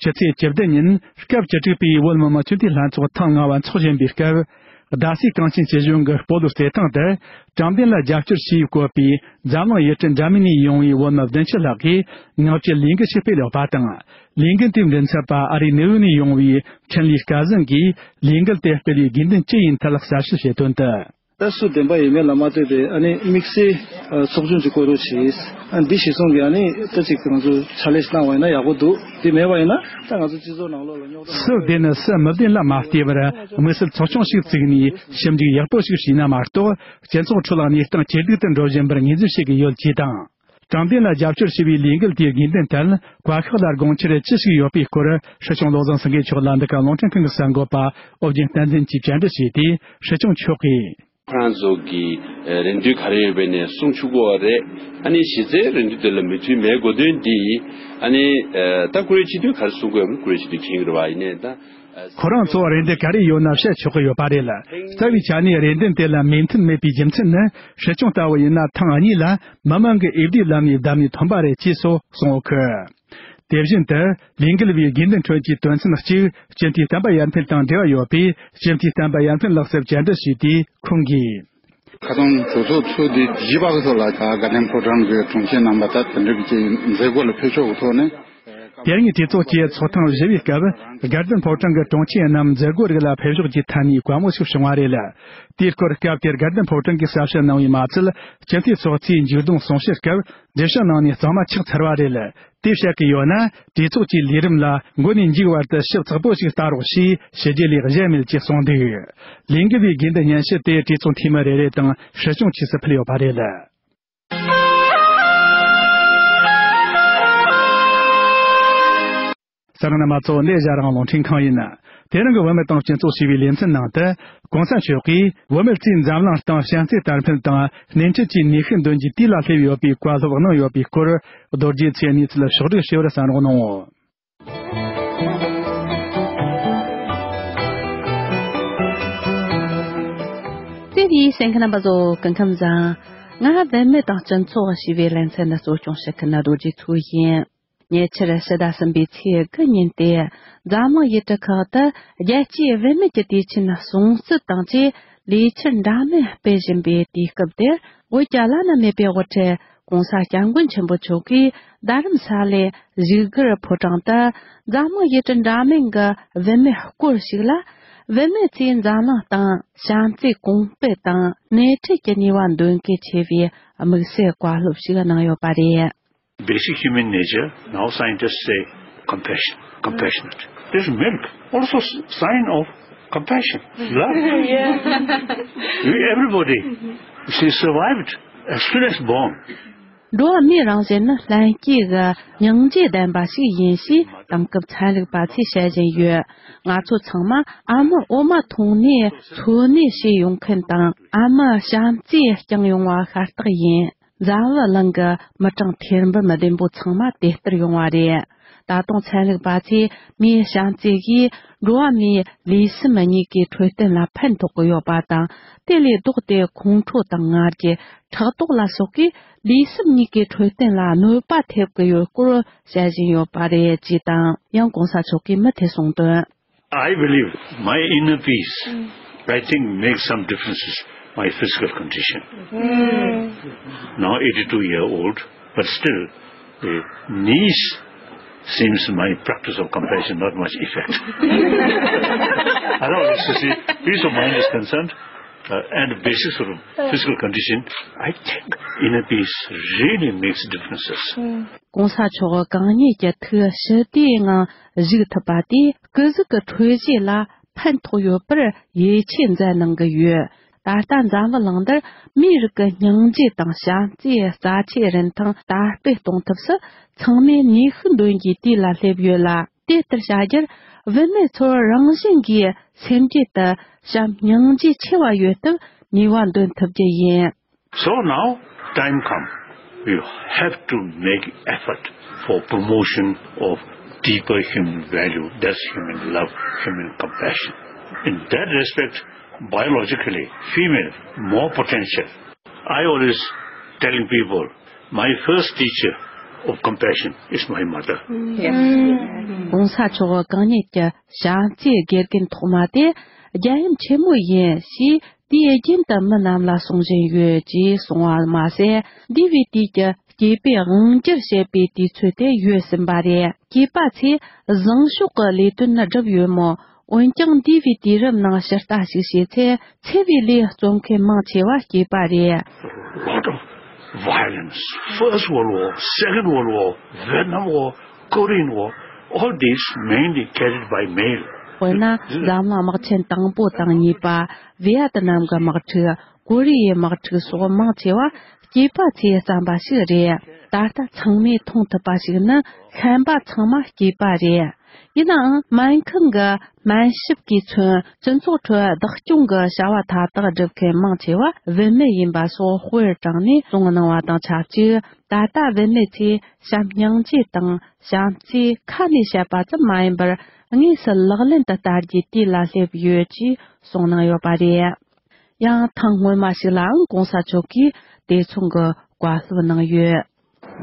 ཕྱི་ཚེས་བཅུ་བདུན་ཉིན། སྐབས་བཅུ་དྲུག་པའི་བོད་མི་མང་སྤྱི་འཐུས་ལྷན་ཚོགས་ཐེངས་ལྔ་པ་འཚོགས་བཞིན་པའི་སྐབས། རྡ་སའི་གངས་ཅན་སྐྱིད་གཤོངས་ཀྱི་སྤོ་ལོའི་རྩེད་ཐང་དུ། དྲང་བདེན་ལ་རྒྱབ་སྐྱོར་ཞུས་བཀོད་པའི་འཛམ་གླིང་ཡུལ་གྲུ་འདྲ་མིན་ནས་ཡོང་བའི་བོད་མི་བདུན་ཅུ་ལྷག་གིས། ངག་བཅད་ལས་འགུལ་ཞིག་སྤེལ་ཡོད་པ་དང་། ལས་འགུལ་དེའི་མགྲིན་ཚབ་པ་ཨ་རིའི་ནེའུ་ཡོག་ནས་ཡོང་བའི་འཕྲིན་ལས་སྐལ་བཟང་གིས། ལས་འགུལ་དེ་སྤེལ་བའི་དགོས་འདུན་ཅི་ཡིན་ཐད་གསལ་བཤད་བྱེད་དོན་དུ། ད་སུ་བདེན་པ་ཡིན་མིན་ལ་མ་ལྟོས་པའི་ཨ་ནི་དམིགས་བསལ་ཚོགས་ཆུང་ཅིག་བསྐོ་རོགས་བྱས། ཨ་འདི་གཞི་བཟུང་གིས་ཨ་ནི་ད་ཅིག་ང་ཚོ་ཕྱག་ལས་ཤིག་གནང་བ་ཡིན་ན་ཡག་པོ་འདུག་དེ་མེད་པ་ཡིན་ན་ད་ང་ཚོ་སྤྱི་ཚོགས་ནང་ལོགས་ལ་རྙོག་དྲ། སུ་བདེན་ནི་སུ་མི་བདེན་ལ་མ་ལྟོས་པར། དམིགས་བསལ་ཚོགས་ཆུང་ཞིག་བཙུགས་ནས་ཞིབ་འཇུག་ཡག་པོ་ཞིག་བྱས་ན་མ་གཏོགས། སྤྱི་ཚོགས་ཁྲོད་ལ་གནས་སྟངས་ཇེ་སྡུག་ཏུ་འགྲོ་བཞིན་པར་ངོས་འཛིན་བྱེད་ཀྱི་ཡོད་ཅེས་དང་། དྲང་བདེན་ལ་རྒྱབ་སྐྱོར་ཞུ་བའི་ལས་འགུལ་དེའི་དགོས་འདུན་ཐད། བཀའ་ཤག་ལ་དགོངས་འཆར་ཅི་ཞིག་ཡོད་པའི་སྐོར། སྲིད་སྐྱོང་བློ་བཟང་སེང་གེ་མཆོག་ལ་འདི་ག་རླུང་འཕྲིན་ཁང་གི་གསར་འགོད་པ་ཨོ་རྒྱན་བསྟན་འཛིན་གྱིས་བཅར་འདྲི་བྱས་ཏེ། སྲིད་སྐྱོང་མཆོག་གིས། ཁོ་རང་ཚོ་གི་རེ་འདུན་ག་རེ་ཡོད་པ་ནས་གསུང་ཆོག་གི་རེད། ཨ་ནི་གཞི་རྩའི་རེ་འདུན་དེ་ལ་མོས་མཐུན་མེད་དགོས་དོན་འདི། ཨ་ནི་ད་བཀུར་འོས་སྤྱི་འཐུས་ག་རེ་གསུང་དགོས་ཡོད་མེད་བཀུར་འོས་སྤྱི་འཐུས་མཁྱེན་གྱི་རེད་པ། ཡིན་ནའི་ད། ཁོ་རང་ཚོར་རེ་འདུན་ག་རེ་ཡོད་ན་བཤད་ཆོག་གི་ཡོད་པ་རེད། རྩ་བའི་ཆ་ནས་རེ་འདུན་དེ་ལ་མོས་མཐུན་མེད་པའི་རྒྱུ་མཚན་ནི། སྲིད་སྐྱོང་ལྟ་བུ་ཡིན་ན་ཐེངས་གཉིས་ལ་མི་མང་གི་འོས་བསྡུའི་ལམ་ནས་བདམས་ནས་ཐོན་པ་རེད་ཅེས་སོགས་གསུངས་ཡོད་གི། དེ་བཞིན་དུ། ལས་འགུལ་བའི་དགོས་འདུན་ཁྲོད་ཀྱི་དོན་ཚན་གཅིག་སྤྱི་འཐུས་བསྟན་པ་ཡར་འཕེལ་དང་འབྲེལ་བ་ཡོད་པས། སྤྱི་འཐུས་བསྟན་པ་ཡར་འཕེལ་ལགས་སུ་བཅར་འདྲི་ཞུས་ཏེ། ཁོང་གིས། ཁ་སང་གྲོས་ཚོགས་ཚོགས་དུས་བཞི་པ་གི་ཐོག་ལ། དགའ་ལྡན་ཕོ་བྲང་གི་དྲུང་ཆེ་རྣམ་པ་དང་དེ་འདྲ་གི་ཅིག་མཛད་སྒོ་ལ་ཕེབས་ཕྱོགས་ཀྱི་ཐོག་ནས། དེ་རིང་གྲོས་ཚོགས་ཀྱི་ཚོགས་ཐེངས་བཞི་པའི་སྐབས། དགའ་ལྡན་ཕོ་བྲང་གི་དྲུང་ཆེ་རྣམས་མཛད་སྒོ་རིགས་ལ་ཕེབས་ཕྱོགས་ཀྱི་ཐད་ནས་བཀའ་མོལ་ཞིག་བྱུང་བ་རེད། དེའི་སྐོར་སྐབས་དེར་དགའ་ལྡན་ཕོ་བྲང་གིས་གསལ་བཤད་གནང་བའི་མ་ཚད། སྤྱི་འཐུས་ཚོགས་གཙོས་མཇུག་སྡོམ་གསུང་བཤད་སྐབས་འགྲེལ་བཤད་གནང་ནས་གཙང་མ་ཆགས་ཚར་བ་རེད། དེ་བཤད་ཀྱི་ཡོད་ན། གྲོས་ཚོགས་ཀྱི་ལས་རིམ་ལ་མགོ་ནས་མཇུག་བར་དུ་ཞིབ་ཚགས་པོ་ཞིག་ལྟ་རོགས་ཞེས་ཞུ་རྒྱུ་ལས་གཞན་མེད་ཅེས་གསུངས་འདུག་ལས་འགུལ་བའི་དགོས་འདུན་སྙན་ཞུ་དེ་གྲོས་ཚོགས་འཐུས་མི་རེ་རེ་དང་སྲིད་སྐྱོང་ཆོས་སུ་ཕུལ་ཡོད་པ་རེད། གསན་མཁན་རྣམ་པ་ཚོ། འདི་ཨེ་ཤེ་ཡ་རང་དབང་རླུང་འཕྲིན་ཁང་ཡིན། དེ་རིང་གི་བུད་མེད་དང་སྤྱི་ཚོགས་ཞེས་པའི་ལེ་ཚན་ནང་དུ། གོང་ས་མཆོག་གིས་བུད་མེད་ཚོས་འཛམ་གླིང་སྟེང་བྱམས་བརྩེ་དར་འཕེལ་དང་སྣེ་ཁྲིད་ཀྱི་ནུས་ཤུགས་འདོན་རྒྱུའི་དུས་ལ་སླེབས་ཡོད་པའི་བཀའ་སློབ་གནང་ཡོད་པའི་སྐོར། རྡོ་རྗེ་མཚོས་གནས་ཚུལ་ཕྱོགས་བསྒྲིགས་ཞུ་བར་གསན་རོགས་གནང་། བརྩེ་བའི་གསན་མཁན་རྣམ་པ་ཚོ། སྐུ་ཁམས་བཟང་། ང་བུད་མེད་དང་སྤྱི་ཚོགས་ཞེས་པའི་ལེ་ཚན་འདི་གཙོ་སྐྱོང་བྱེད་མཁན་རྡོ་རྗེ་མཚོ་ཡིན། ཉེ་ཆར་ཕྱི་ཟླ་གསུམ་པའི་ཚེས་དགུ་ཉིན་ཏེ། འཛམ་གླིང་ཡུལ་གྲུ་ཁག་ཏུ་རྒྱལ་སྤྱིའི་བུད་མེད་ཀྱི་དུས་ཆེན་སྲུང་བརྩི་དང་བཅས་ལས་འཆར་འདྲ་མིན་སྤེལ་བཞིན་པའི་དུས་སྐབས་དེར། བོད་ཀྱི་བླ་ན་མེད་པའི་དབུ་ཁྲིད་༸གོང་ས་༸སྐྱབས་མགོན་ཆེན་པོ་མཆོག་གིས་རྡ་རམ་ས་ལའི་བཞུགས་སྒར་ཕོ་བྲང་དུ། འཛམ་གླིང་ཡུལ་གྲུ་འདྲ་མིན་གྱི་བུད་མེད་སྐོར་ཞིག་ལ། བུད་མེད་ཚོས་འཛམ་གླིང་སྟེང་བྱམས་བརྩེ་གོང་སྤེལ་དང་སྣེ་ཁྲིད་ཀྱི་ནུས་པ་འདོན་གལ་ཆེ་བའི་དམིགས་བསལ་བཀའ་སློབ་ཞིག་གནང་ཡོད་པ་རེད། Basic human nature, now scientists say compassion. Compassionate. There's milk, also s- sign of compassion. Love. Yeah. We, everybody, she survived as soon as born. འགྲོ་བ་མིའི་རང་བཞིན་ནི་ལྷན་སྐྱེས་ཀྱི་སྙིང་རྗེ་ལྡན་པ་ཞིག་ཡིན་ཞེས་དེང་སྐབས་ཚན་རིག་པ་ཚོས་བཤད་བཞིན་ཡོད། ང་ཚོ་ཚང་མ་ཨ་མའི་འོ་མ་འཐུང་ནས་འཚོ་གནས་བྱས་ཡོང་མཁན་དང་། ཨ་མའི་བྱམས་བརྩེས་བསྐྱངས་ཡོང་བ་ཤ་སྟག་ཡིན། འཛམ་བུ་གླིང་གི་མི་གྲངས་ཐེར་འབུམ་བདུན་པོ་ཚང་མ་དེ་ལྟར་ཡོང་བ་རེད། ད་དུང་ཚན་རིག་པ་ཚོས་མིའི་བྱམས་བརྩེ་ཡིས་འགྲོ་བ་མིའི་ལུས་སེམས་གཉིས་ཀའི་འཕྲོད་བསྟེན་ལ་ཕན་ཐོགས་ཀྱི་ཡོད་པ་དང་། དེ་ལས་ལྡོག་སྟེ་ཁོང་ཁྲོ་དང་ང་རྒྱལ། ཕྲག་དོག་ལ་སོགས་ཀྱིས་ལུས་སེམས་གཉིས་ཀའི་འཕྲོད་བསྟེན་ལ་གནོད་པ་ཐེབས་ཀྱི་ཡོད་སྐོར་བཤད་བཞིན་ཡོད་པ་རེད་ཅེས་དང་། ཡང་གོང་ས་མཆོག་གིས་མུ་མཐུད་གསུངས་དོན། I believe my inner peace, I think, makes some differences. My physical condition. Now eighty-two year old, but still, the knees seems my practice of compassion not much effect. As far as the peace of mind is concerned, uh, and the basics of physical condition, I think inner peace really makes differences. ༧གོང་ས་མཆོག་གང་ཉིད་ཀྱི་ཐུགས་ཞི་བདེའི་ངང་བཞུགས་ཐུབ་པ་དེས་སྐུ་གཟུགས་ཀྱི་འཕྲོད་བཞེས་ལ་ཕན་ཐོགས་ཡོད་པར་ཡིད་ཆེས་མཛད་གནང་གི་ཡོད། ད་ལྟ་འཛམ་བུ་གླིང་འདིར་མིའི་རིགས་ཀྱི་སྙིང་རྗེ་དང་བྱམས་བརྩེའི་རྩ་ཆེའི་རིན་ཐང་དར་སྤེལ་གཏོང་ཐབས་སུ་ཚང་མས་ནུས་ཤུགས་འདོན་རྒྱུའི་དུས་ལ་སླེབས་ཡོད་ལ། དེ་ལྟར་བྱ་རྒྱུར་བུད་མེད་ཚོར་རང་བཞིན་གྱིས་སེམས་རྒྱུད་དུ་བྱམས་སྙིང་རྗེ་ཆེ་བ་ཡོད་སྟབས་ནུས་པ་འདོན་ཐུབ་རྒྱུ་ཡིན། So now time come. We have to make effort for promotion of deeper human value, that's human love, human compassion. In that respect, biologically, female, more potential. I always telling people, my first teacher of compassion is my mother. ༧གོང་ས་མཆོག་གང་ཉིད་ཀྱི་བྱམས་བརྩེའི་དགེ་རྒན་ཐོག་མ་དེ་རྒྱལ་ཡུམ་ཆེན་མོ་ཡིན་ཞེས་དུས་རྒྱུན་དུ་མི་རྣམས་ལ་གསུང་བཞིན་ཡོད་ཅེས་གསུངས་པ་མ་ཟད། འདས་པའི་དུས་ཀྱི་སྐྱེས་པའི་དབང་སྒྱུར་བྱེད་པའི་དུས་ཚོད་དེ་ཡོལ་ཟིན་པ་རེད། སྐྱེས་པ་ཚོས་བཟང་ཕྱོགས་ཀྱི་ལས་དོན་བསྒྲུབས་ཡོད་མོད། འོན་ཀྱང་འདས་པའི་དུས་རབས་ནང་ཕྱིར་ལྟ་ཞིག་བྱས་ཚེ། འཚེ་བའི་ལས་རྩོམ་མཁན་མང་ཆེ་བ་སྐྱེས་པ་རེད། Lot of violence. First World War, Second World War, Vietnam War, Korean War, all these mainly carried by male. དཔེར་ན། འཛམ་གླིང་དམག་ཆེན་དང་པོ་དང་གཉིས་པ། ཝི་ཡ་ཏི་ནམ་གྱི་དམག་འཁྲུག་གོ་རི་ཡའི་དམག་འཁྲུག་སོགས་མང་ཆེ་བ་སྐྱེས་པ་ཚོས་བརྩམས་པ་ཞིག་རེད། ད་ལྟ་ཚང་མས་མཐོང་ཐུབ་པ་ཞིག་ནི་བཤན་པ་ཚང་མ་སྐྱེས་པ་རེད། ཡིན་ནའང་སྨན་ཁང་གི་སྨན་ཞབས་ཀྱིས་མཚོན་སྤྱི་ཚོགས་ཁྲོད་བདག་སྐྱོང་གི་བྱ་བ་མཐའ་དག་སྒྲུབ་མཁན་མང་ཆེ་བ་བུད་མེད་ཡིན་པ་སོགས་དཔེར་དྲངས་ནས་གསུངས་གནང་བ་དང་ཆབས་ཅིག་ད་ལྟ་བུད་མེད་ཚོས་བྱམས་སྙིང་རྗེ་དང་བྱམས་བརྩེ་ཁ་ནས་བཤད་པ་ཙམ་མ་ཡིན་པར་དངོས་སུ་ལག་ལེན་དུ་བསྟར་རྒྱུའི་དུས་ལ་སླེབས་ཡོད་ཅེས་གསུངས་གནང་ཡོད་པ་རེད། ཡང་ཐེངས་སྔོན་མ་ཞིག་ལའང་གོང་ས་མཆོག་གིས་དེ་མཚུངས་ཀྱི་བཀའ་སློབ་གནང་ཡོད།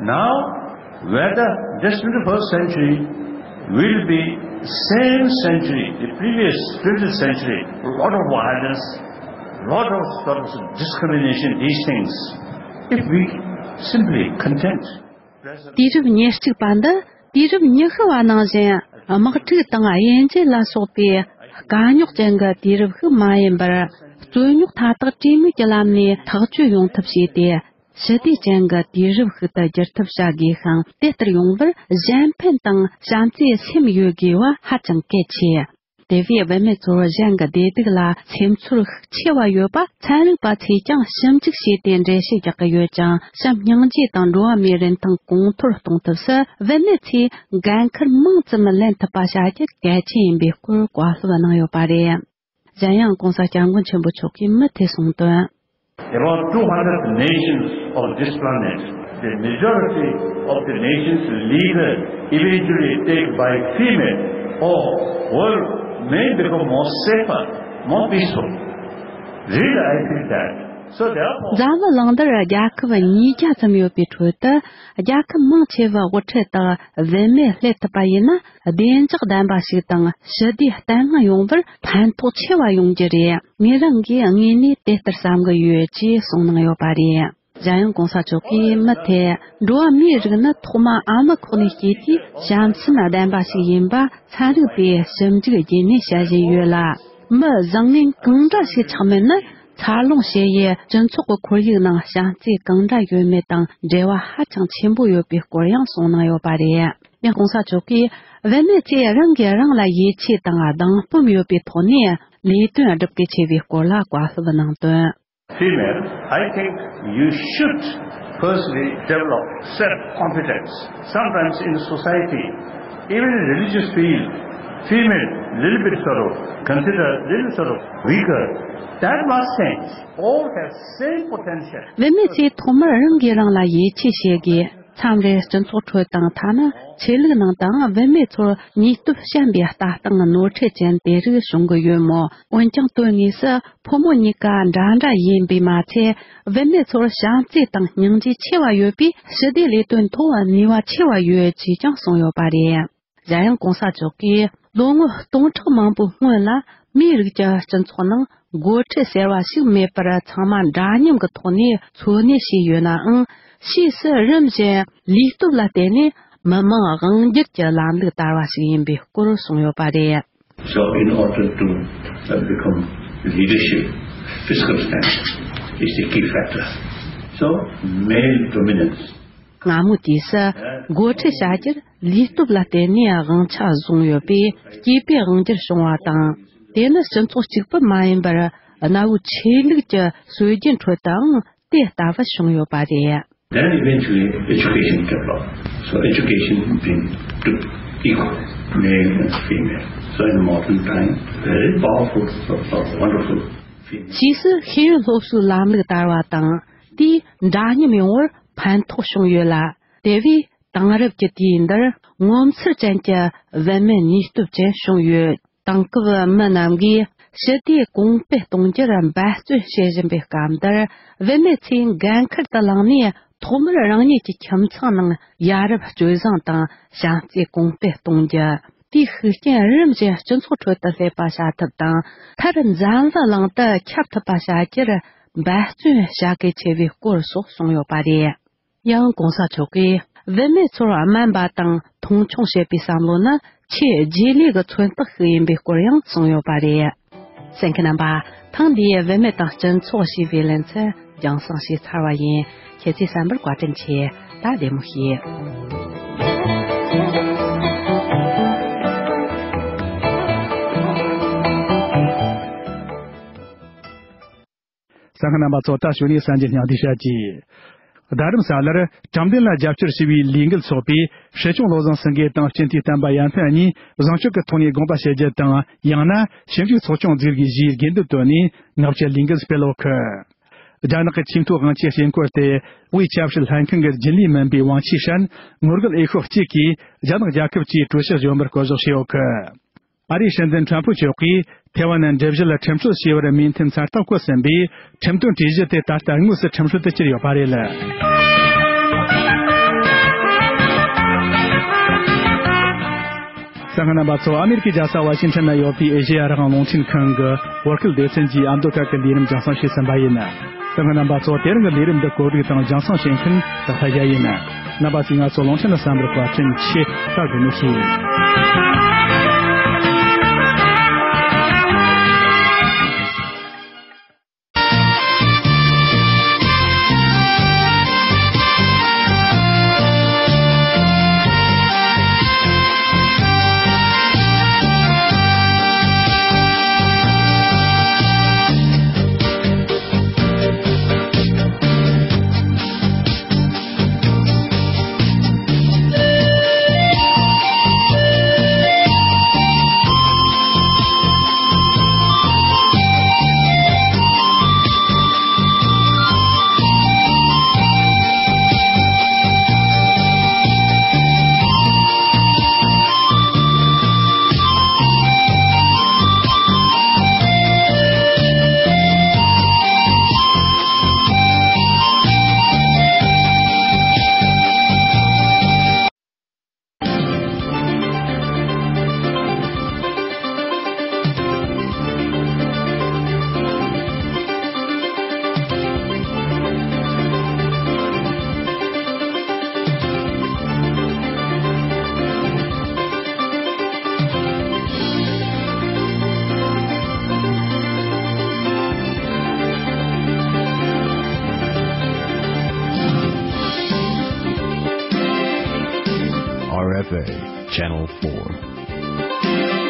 Now, whether this twenty-first century will be same century, the previous twentieth century, lot of violence, lot of sort of discrimination, these things, if we simply content དུས་རབས་ཉེར་གཅིག་པ་འདི་དུས་རབས་ཉི་ཤུ་བ་ནང་བཞིན་དམག་འཁྲུག་དང་དབྱེ་འབྱེད་ལ་སོགས་པའི་དཀའ་རྙོག་ཅན་གྱི་དུས་རབས་ཤིག་མ་ཡིན་པར། རྩོད་རྙོག་མཐའ་དག་གྲོས་མོལ་གྱི་ལམ་ནས་ཐག་གཅོད་ཡོང་ཐབས་བྱས་ཏེ། ཞི་བདེ་ཅན་གྱི་དུས་རབས་ཤིག་ཏུ་བསྒྱུར་ཐབས་བྱ་དགོས་ཤིང་། དེ་ལྟར་ཡོང་བར་གཞན་ཕན་དང་བྱམས་བརྩེའི་སེམས་ཡོད་དགོས་པ་ཧ་ཅང་གལ་ཆེ། དེ་བས་བུད་མེད་ཚོར་གཞན་གྱི་བདེ་སྡུག་ལ་སེམས་ཚོར་ཤུགས་ཆེ་བ་ཡོད་པ་ཚན་རིག་པ་ཚོས་ཀྱང་ཞིབ་འཇུག་བྱས་ཏེ་འགྲེལ་བཤད་རྒྱག་གི་ཡོད་ཅིང་། བྱམས་སྙིང་རྗེ་དང་འགྲོ་བ་མིའི་རིན་ཐང་གོང་མཐོར་གཏོང་ཐབས་སུ་བུད་མེད་ཚོས་འགན་འཁུར་མང་ཙམ་ལེན་ཐུབ་པ་བྱ་རྒྱུ་གལ་ཆེན་ཡིན་པའི་སྐོར་བཀའ་སློབ་གནང་ཡོད་པ་རེད། གཞན་ཡང་གོང་ས་སྐྱབས་མགོན་ཆེན་པོ་མཆོག་གིས་མུ་མཐུད་གསུངས་དོན། About two hundred nations of this planet, the majority of the nations leader eventually take by female, or world may become more safer, more peaceful. Really, I feel that. So therefore འཛམ་བུ་གླིང་འདིར་རྒྱལ་ཁབ་ཉིས་བརྒྱ་ཙམ་ཡོད་པའི་ཁྲོད་དུ། རྒྱལ་ཁབ་མང་ཆེ་བའི་དབུ་ཁྲིད་དག་བུད་མེད་སླེབས་ཐུབ་པ་ཡིན་ན། བདེ་འཇགས་ལྡན་པ་ཞིག་དང་ཞི་བདེ་བརྟན་ལྷིང་ཡོང་བར་ཕན་ཐོགས་ཆེ་བ་ཡོང་རྒྱུ་རེད། ངེད་རང་གིས་དངོས་གནས་དེ་ལྟར་བསམ་གྱི་ཡོད་ཅེས་གསུངས་གནང་ཡོད་པ་རེད། གཞན་ཡང་གོང་ས་མཆོག་གིས་མུ་མཐུད། འགྲོ་བ་མིའི་རིགས་ནི་ཐོག་མ་ཨ་མའི་ཁོག་ནས་སྐྱེས་དུས་བྱམས་སེམས་ལྡན་པ་ཞིག་ཡིན་པ་ཚན་རིག་པས་ཞིབ་འཇུག་བརྒྱུད་ནས་བཤད་བཞིན་ཡོད་ལ། མི་བཟང་ངན་གང་འདྲ་ཞིག་ཆགས་མིན་ནི། འཚར་ལོངས་བྱེད་ཡུལ་སྤྱི་ཚོགས་ཀྱི་ཁོར་ཡུག་ནང་བྱམས་བརྩེ་གང་འདྲ་ཡོད་མེད་དང་འབྲེལ་བ་ཧ་ཅང་ཆེན་པོ་ཡོད་པའི་སྐོར་ཡང་གསུངས་གནང་ཡོད་པ་རེད། ཡང་གོང་ས་མཆོག་གིས་བུད་མེད་ཚོས་རང་གིས་རང་ལ་ཡིད་ཆེས་དང་སྡང་སྤོབས་ཡོད་པའི་ཐོག་ནས་ལས་དོན་བསྒྲུབ་གལ་ཆེ་བའི་སྐོར་ལ་བཀའ་སློབ་གནང་དོན། Female, I think you should Firstly, develop self-confidence. Sometimes in society, even in religious field, female little bit sort of considered little sort of weaker. That must change. All have same potential. བུད་མེད་ཚོས་ཐོག་མར་རང་གིས་རང་ལ་ཡིད་ཆེས་བྱེད་དགོས། མཚམས་རེ་སྤྱི་ཚོགས་ཁྲོད་དང་ཐ་ན་ཆོས་ལུགས་ནང་དུའང་བུད་མེད་ཚོར་ནུས་སྟོབས་བཤམས་པའི་ལྟ་སྟངས་ནོར་འཁྲུལ་ཅན་དེ་རིགས་བྱུང་གི་ཡོད་མོད། འོན་ཀྱང་དོན་དངོས་སུ་ཕོ་མོ་གཉིས་ཀ་འདྲ་འདྲ་ཡིན་པས་མ་ཚད། བུད་མེད་ཚོར་བྱམས་བརྩེ་དང་སྙིང་རྗེ་ཆེ་བ་ཡོད་པས། ཞི་བདེའི་ལས་དོན་ཐོག་ནུས་པ་ཆེ་བ་ཡོད་ཅེས་ཀྱང་གསུངས་ཡོད་པ་རེད། གཞན་ཡང་གོང་ས་མཆོག་གིས་ལོ་ངོ་སྟོང་ཕྲག་མང་པོའི་སྔོན་ལ་མིའི་རིགས་ཀྱི་སྤྱི་ཚོགས་ནང་འགོ་ཁྲིད་ཟེར་བ་ཞིག་མེད་པར། ཚང་མ་འདྲ་མཉམ་གྱི་ཐོག་ནས་འཚོ་གནས་བྱས་ཡོད་ནའང་། ཕྱིས་སུ་རིམ་བཞིན་ལུས་སྟོབས་ལ་བརྟེན་ནས་མི་དམངས་དབང་སྒྱུར་གྱི་ལམ་ལུགས་དར་བ་ཞིག་ཡིན་པའི་སྐོར་གསུངས་ཡོད་པ་རེད། So, in order to uh, become leadership, physical strength is the key factor. So, male dominance. སྔ་མོའི་དུས་སུ་འགོ་ཁྲིད་བྱ་རྒྱུར་ལུས་སྟོབས་ལ་བརྟེན་ནས་དབང་ཆ་བཟུང་ཡོད་པས། སྐྱེས་པས་དབང་སྒྱུར་བྱུང་བ་དང་། དེ་ནི་སྤྱི་ཚོགས་གཅིག་པུ་མ་ཡིན་པར། གནའ་བོའི་ཆོས་ལུགས་ཀྱི་སྲོལ་རྒྱུན་ཁྲོད་དུའང་དེ་ལྟ་བུ་བྱུང་ཡོད་པ་རེད། Then eventually education developed. So education became to equal male and female. So in modern time, very powerful, so, so wonderful female. ཕྱིས་སུ་ཤེས་ཡོན་སློབ་གསོའི་ལམ་ལུགས་དར་བ་དང་། དེས་འདྲ་མཉམ་ཡོང་བར་ཕན་ཐོགས་བྱུང་ཡོད་ལ། དེ་བས་དེང་རབས་ཀྱི་དུས་འདིར་ངོ་མཚར་ཅན་གྱི་བུད་མེད་ནུས་སྟོབས་ཅན་བྱུང་ཡོད། དེང་སྐབས་མི་རྣམས་ཀྱིས་ཞི་བདེའི་གོང་སྤེལ་གཏོང་རྒྱུར་འབད་བརྩོན་བྱེད་བཞིན་པའི་སྐབས་འདིར། བུད་མེད་ཚོས་འགན་འཁུར་དུ་བླངས་ནས། ཐོག་མར་རང་ཉིད་ཀྱི་ཁྱིམ་ཚང་ནང་ཡ་རབས་སྤྱོད་བཟང་དང་བྱམས་བརྩེ་གོང་སྤེལ་གཏོང་རྒྱུ། དེའི་ཤུགས་རྐྱེན་རིམ་བཞིན་སྤྱི་ཚོགས་ཁྲོད་དུ་སླེབས་པ་བྱ་ཐབས་དང་། མཐར་འཛམ་བུ་གླིང་དུ་ཁྱབ་ཐུབ་པ་བྱ་རྒྱུར་འབད་བརྩོན་བྱ་གལ་ཆེ་བའི་སྐོར་སོགས་གསུངས་ཡོད་པ་རེད། ཡང་གོང་ས་མཆོག་གིས་བུད་མེད་ཚོར་སྨན་པ་དང་མཐོང་ཆུང་བྱེད་པའི་བསམ་བློ་ནི་ཆེས་རྗེས་ལུས་ཀྱི་མཚོན་རྟགས་ཤིག་ཡིན་པའི་སྐོར་ཡང་གསུངས་ཡོད་པ་རེད། གསན་མཁན་རྣམ་པ། ཐེངས་འདིའི་བུད་མེད་དང་སྤྱི་ཚོགས་ཞེས་པའི་ལེ་ཚན་རྒྱང་སྲིང་ཞུས་ཚར་བ་ཡིན། ཁྱེད་ཚོས་གསན་པར་བཀའ་དྲིན་ཆེ། ད་བདེ་མོ་བྱོས། གསན་མཁན་རྣམ་པ་ཚོ། ད་གཞུག་ནས་གསར་འགྱུར་སྙིང་བསྡུས་བྱ་རྒྱུ། རྡ་རམ་ས་ལར་དྲང་བདེན་ལ་རྒྱབ་སྐྱོར་ཞེས་པའི་ལས་འགུལ་ཚོགས་པས། སྲིད་སྐྱོང་བློ་བཟང་སེང་གེ་དང་སྤྱི་འཐུས་བསྟན་པ་ཡར་འཕེལ་གཉིས་བཟང་སྤྱོད་ཀྱི་ཐོག་ནས་དགོངས་པ་བཞེས་རྒྱུ་དང་། ཡང་ན་ཞིབ་འཇུག་ཚོགས་ཆུང་འཛུགས་དགོས་ཞེས་དགོས་འདུན་བཏོན་ནས་ལྔ་བཅུ་ལས་འགུལ་སྤེལ་ཡོད་གི། རྒྱ་ནག་གི་ཆེས་མཐོའི་དབང་ཆའི་དཀྱིལ་འཁོར་ཏེ། དབུས་ཆབ་སྲིད་ལྷན་ཁང་གི་རྒྱུན་ལས་མིན་པའི་ཝང་ཆི་ཧྲན་ངོ་རྒོལ་འོས་ཤོག་གཅིག་གིས་རྒྱ་ནག་རྒྱལ་ཁབ་ཀྱི་ཀྲུའུ་ཞི་གཞོན་པར་བསྐོ་གཞག་བྱས་ཡོད་གི། ཨ་རིའི་སྲིད་འཛིན་ཁྲམ་ཕུ་མཆོག་གིས་ཐེ་ཝན་ནི་འགྲུལ་བཞུད་ལ་ཁྲིམས་གཅོད་བྱས་པར་མོས་མཐུན་མཚན་རྟགས་བཀོད་ཟིན་པས། ཁྲིམས་དོན་གྲོས་གཞི་དེ་ད་ལྟ་དངོས་སུ་ཁྲིམས་སྲོལ་དུ་གྱུར་ཡོད་པ་རེད། གསན་མཁན་རྣམ་པ་ཚོ། ཨ་མེ་རི་ཁའི་རྒྱལ་ས་ཝ་ཤིང་ཊོན་ན་ཡོད་པའི་ཨེ་ཤེ་ཡ་རང་དབང་རླུང་འཕྲིན་ཁང་གི་བོད་སྐད་སྡེ་ཚན་གྱིས་ཨ་མདོ་ཁ་གི་ལས་རིམ་རྒྱང་སྲིང་བྱས་ཟིན་པ་ཡིན། གསན་མཁན་རྣམ་པ་ཚོ། དེ་རིང་གི་ལས་རིམ་འདི་གོ་སྒྲིག་དང་རྒྱང་སྲིང་བྱེད་མཁན་ཏག་ཏག་ཡིན། རྣམ་པ་ཚོས་ང་ཚོ་རླུང་འཕྲིན་ལ་གསན་པར་བཀའ་དྲིན་ཆེ། ད་གཟིགས་མོ་ཞུ། R F A Channel four.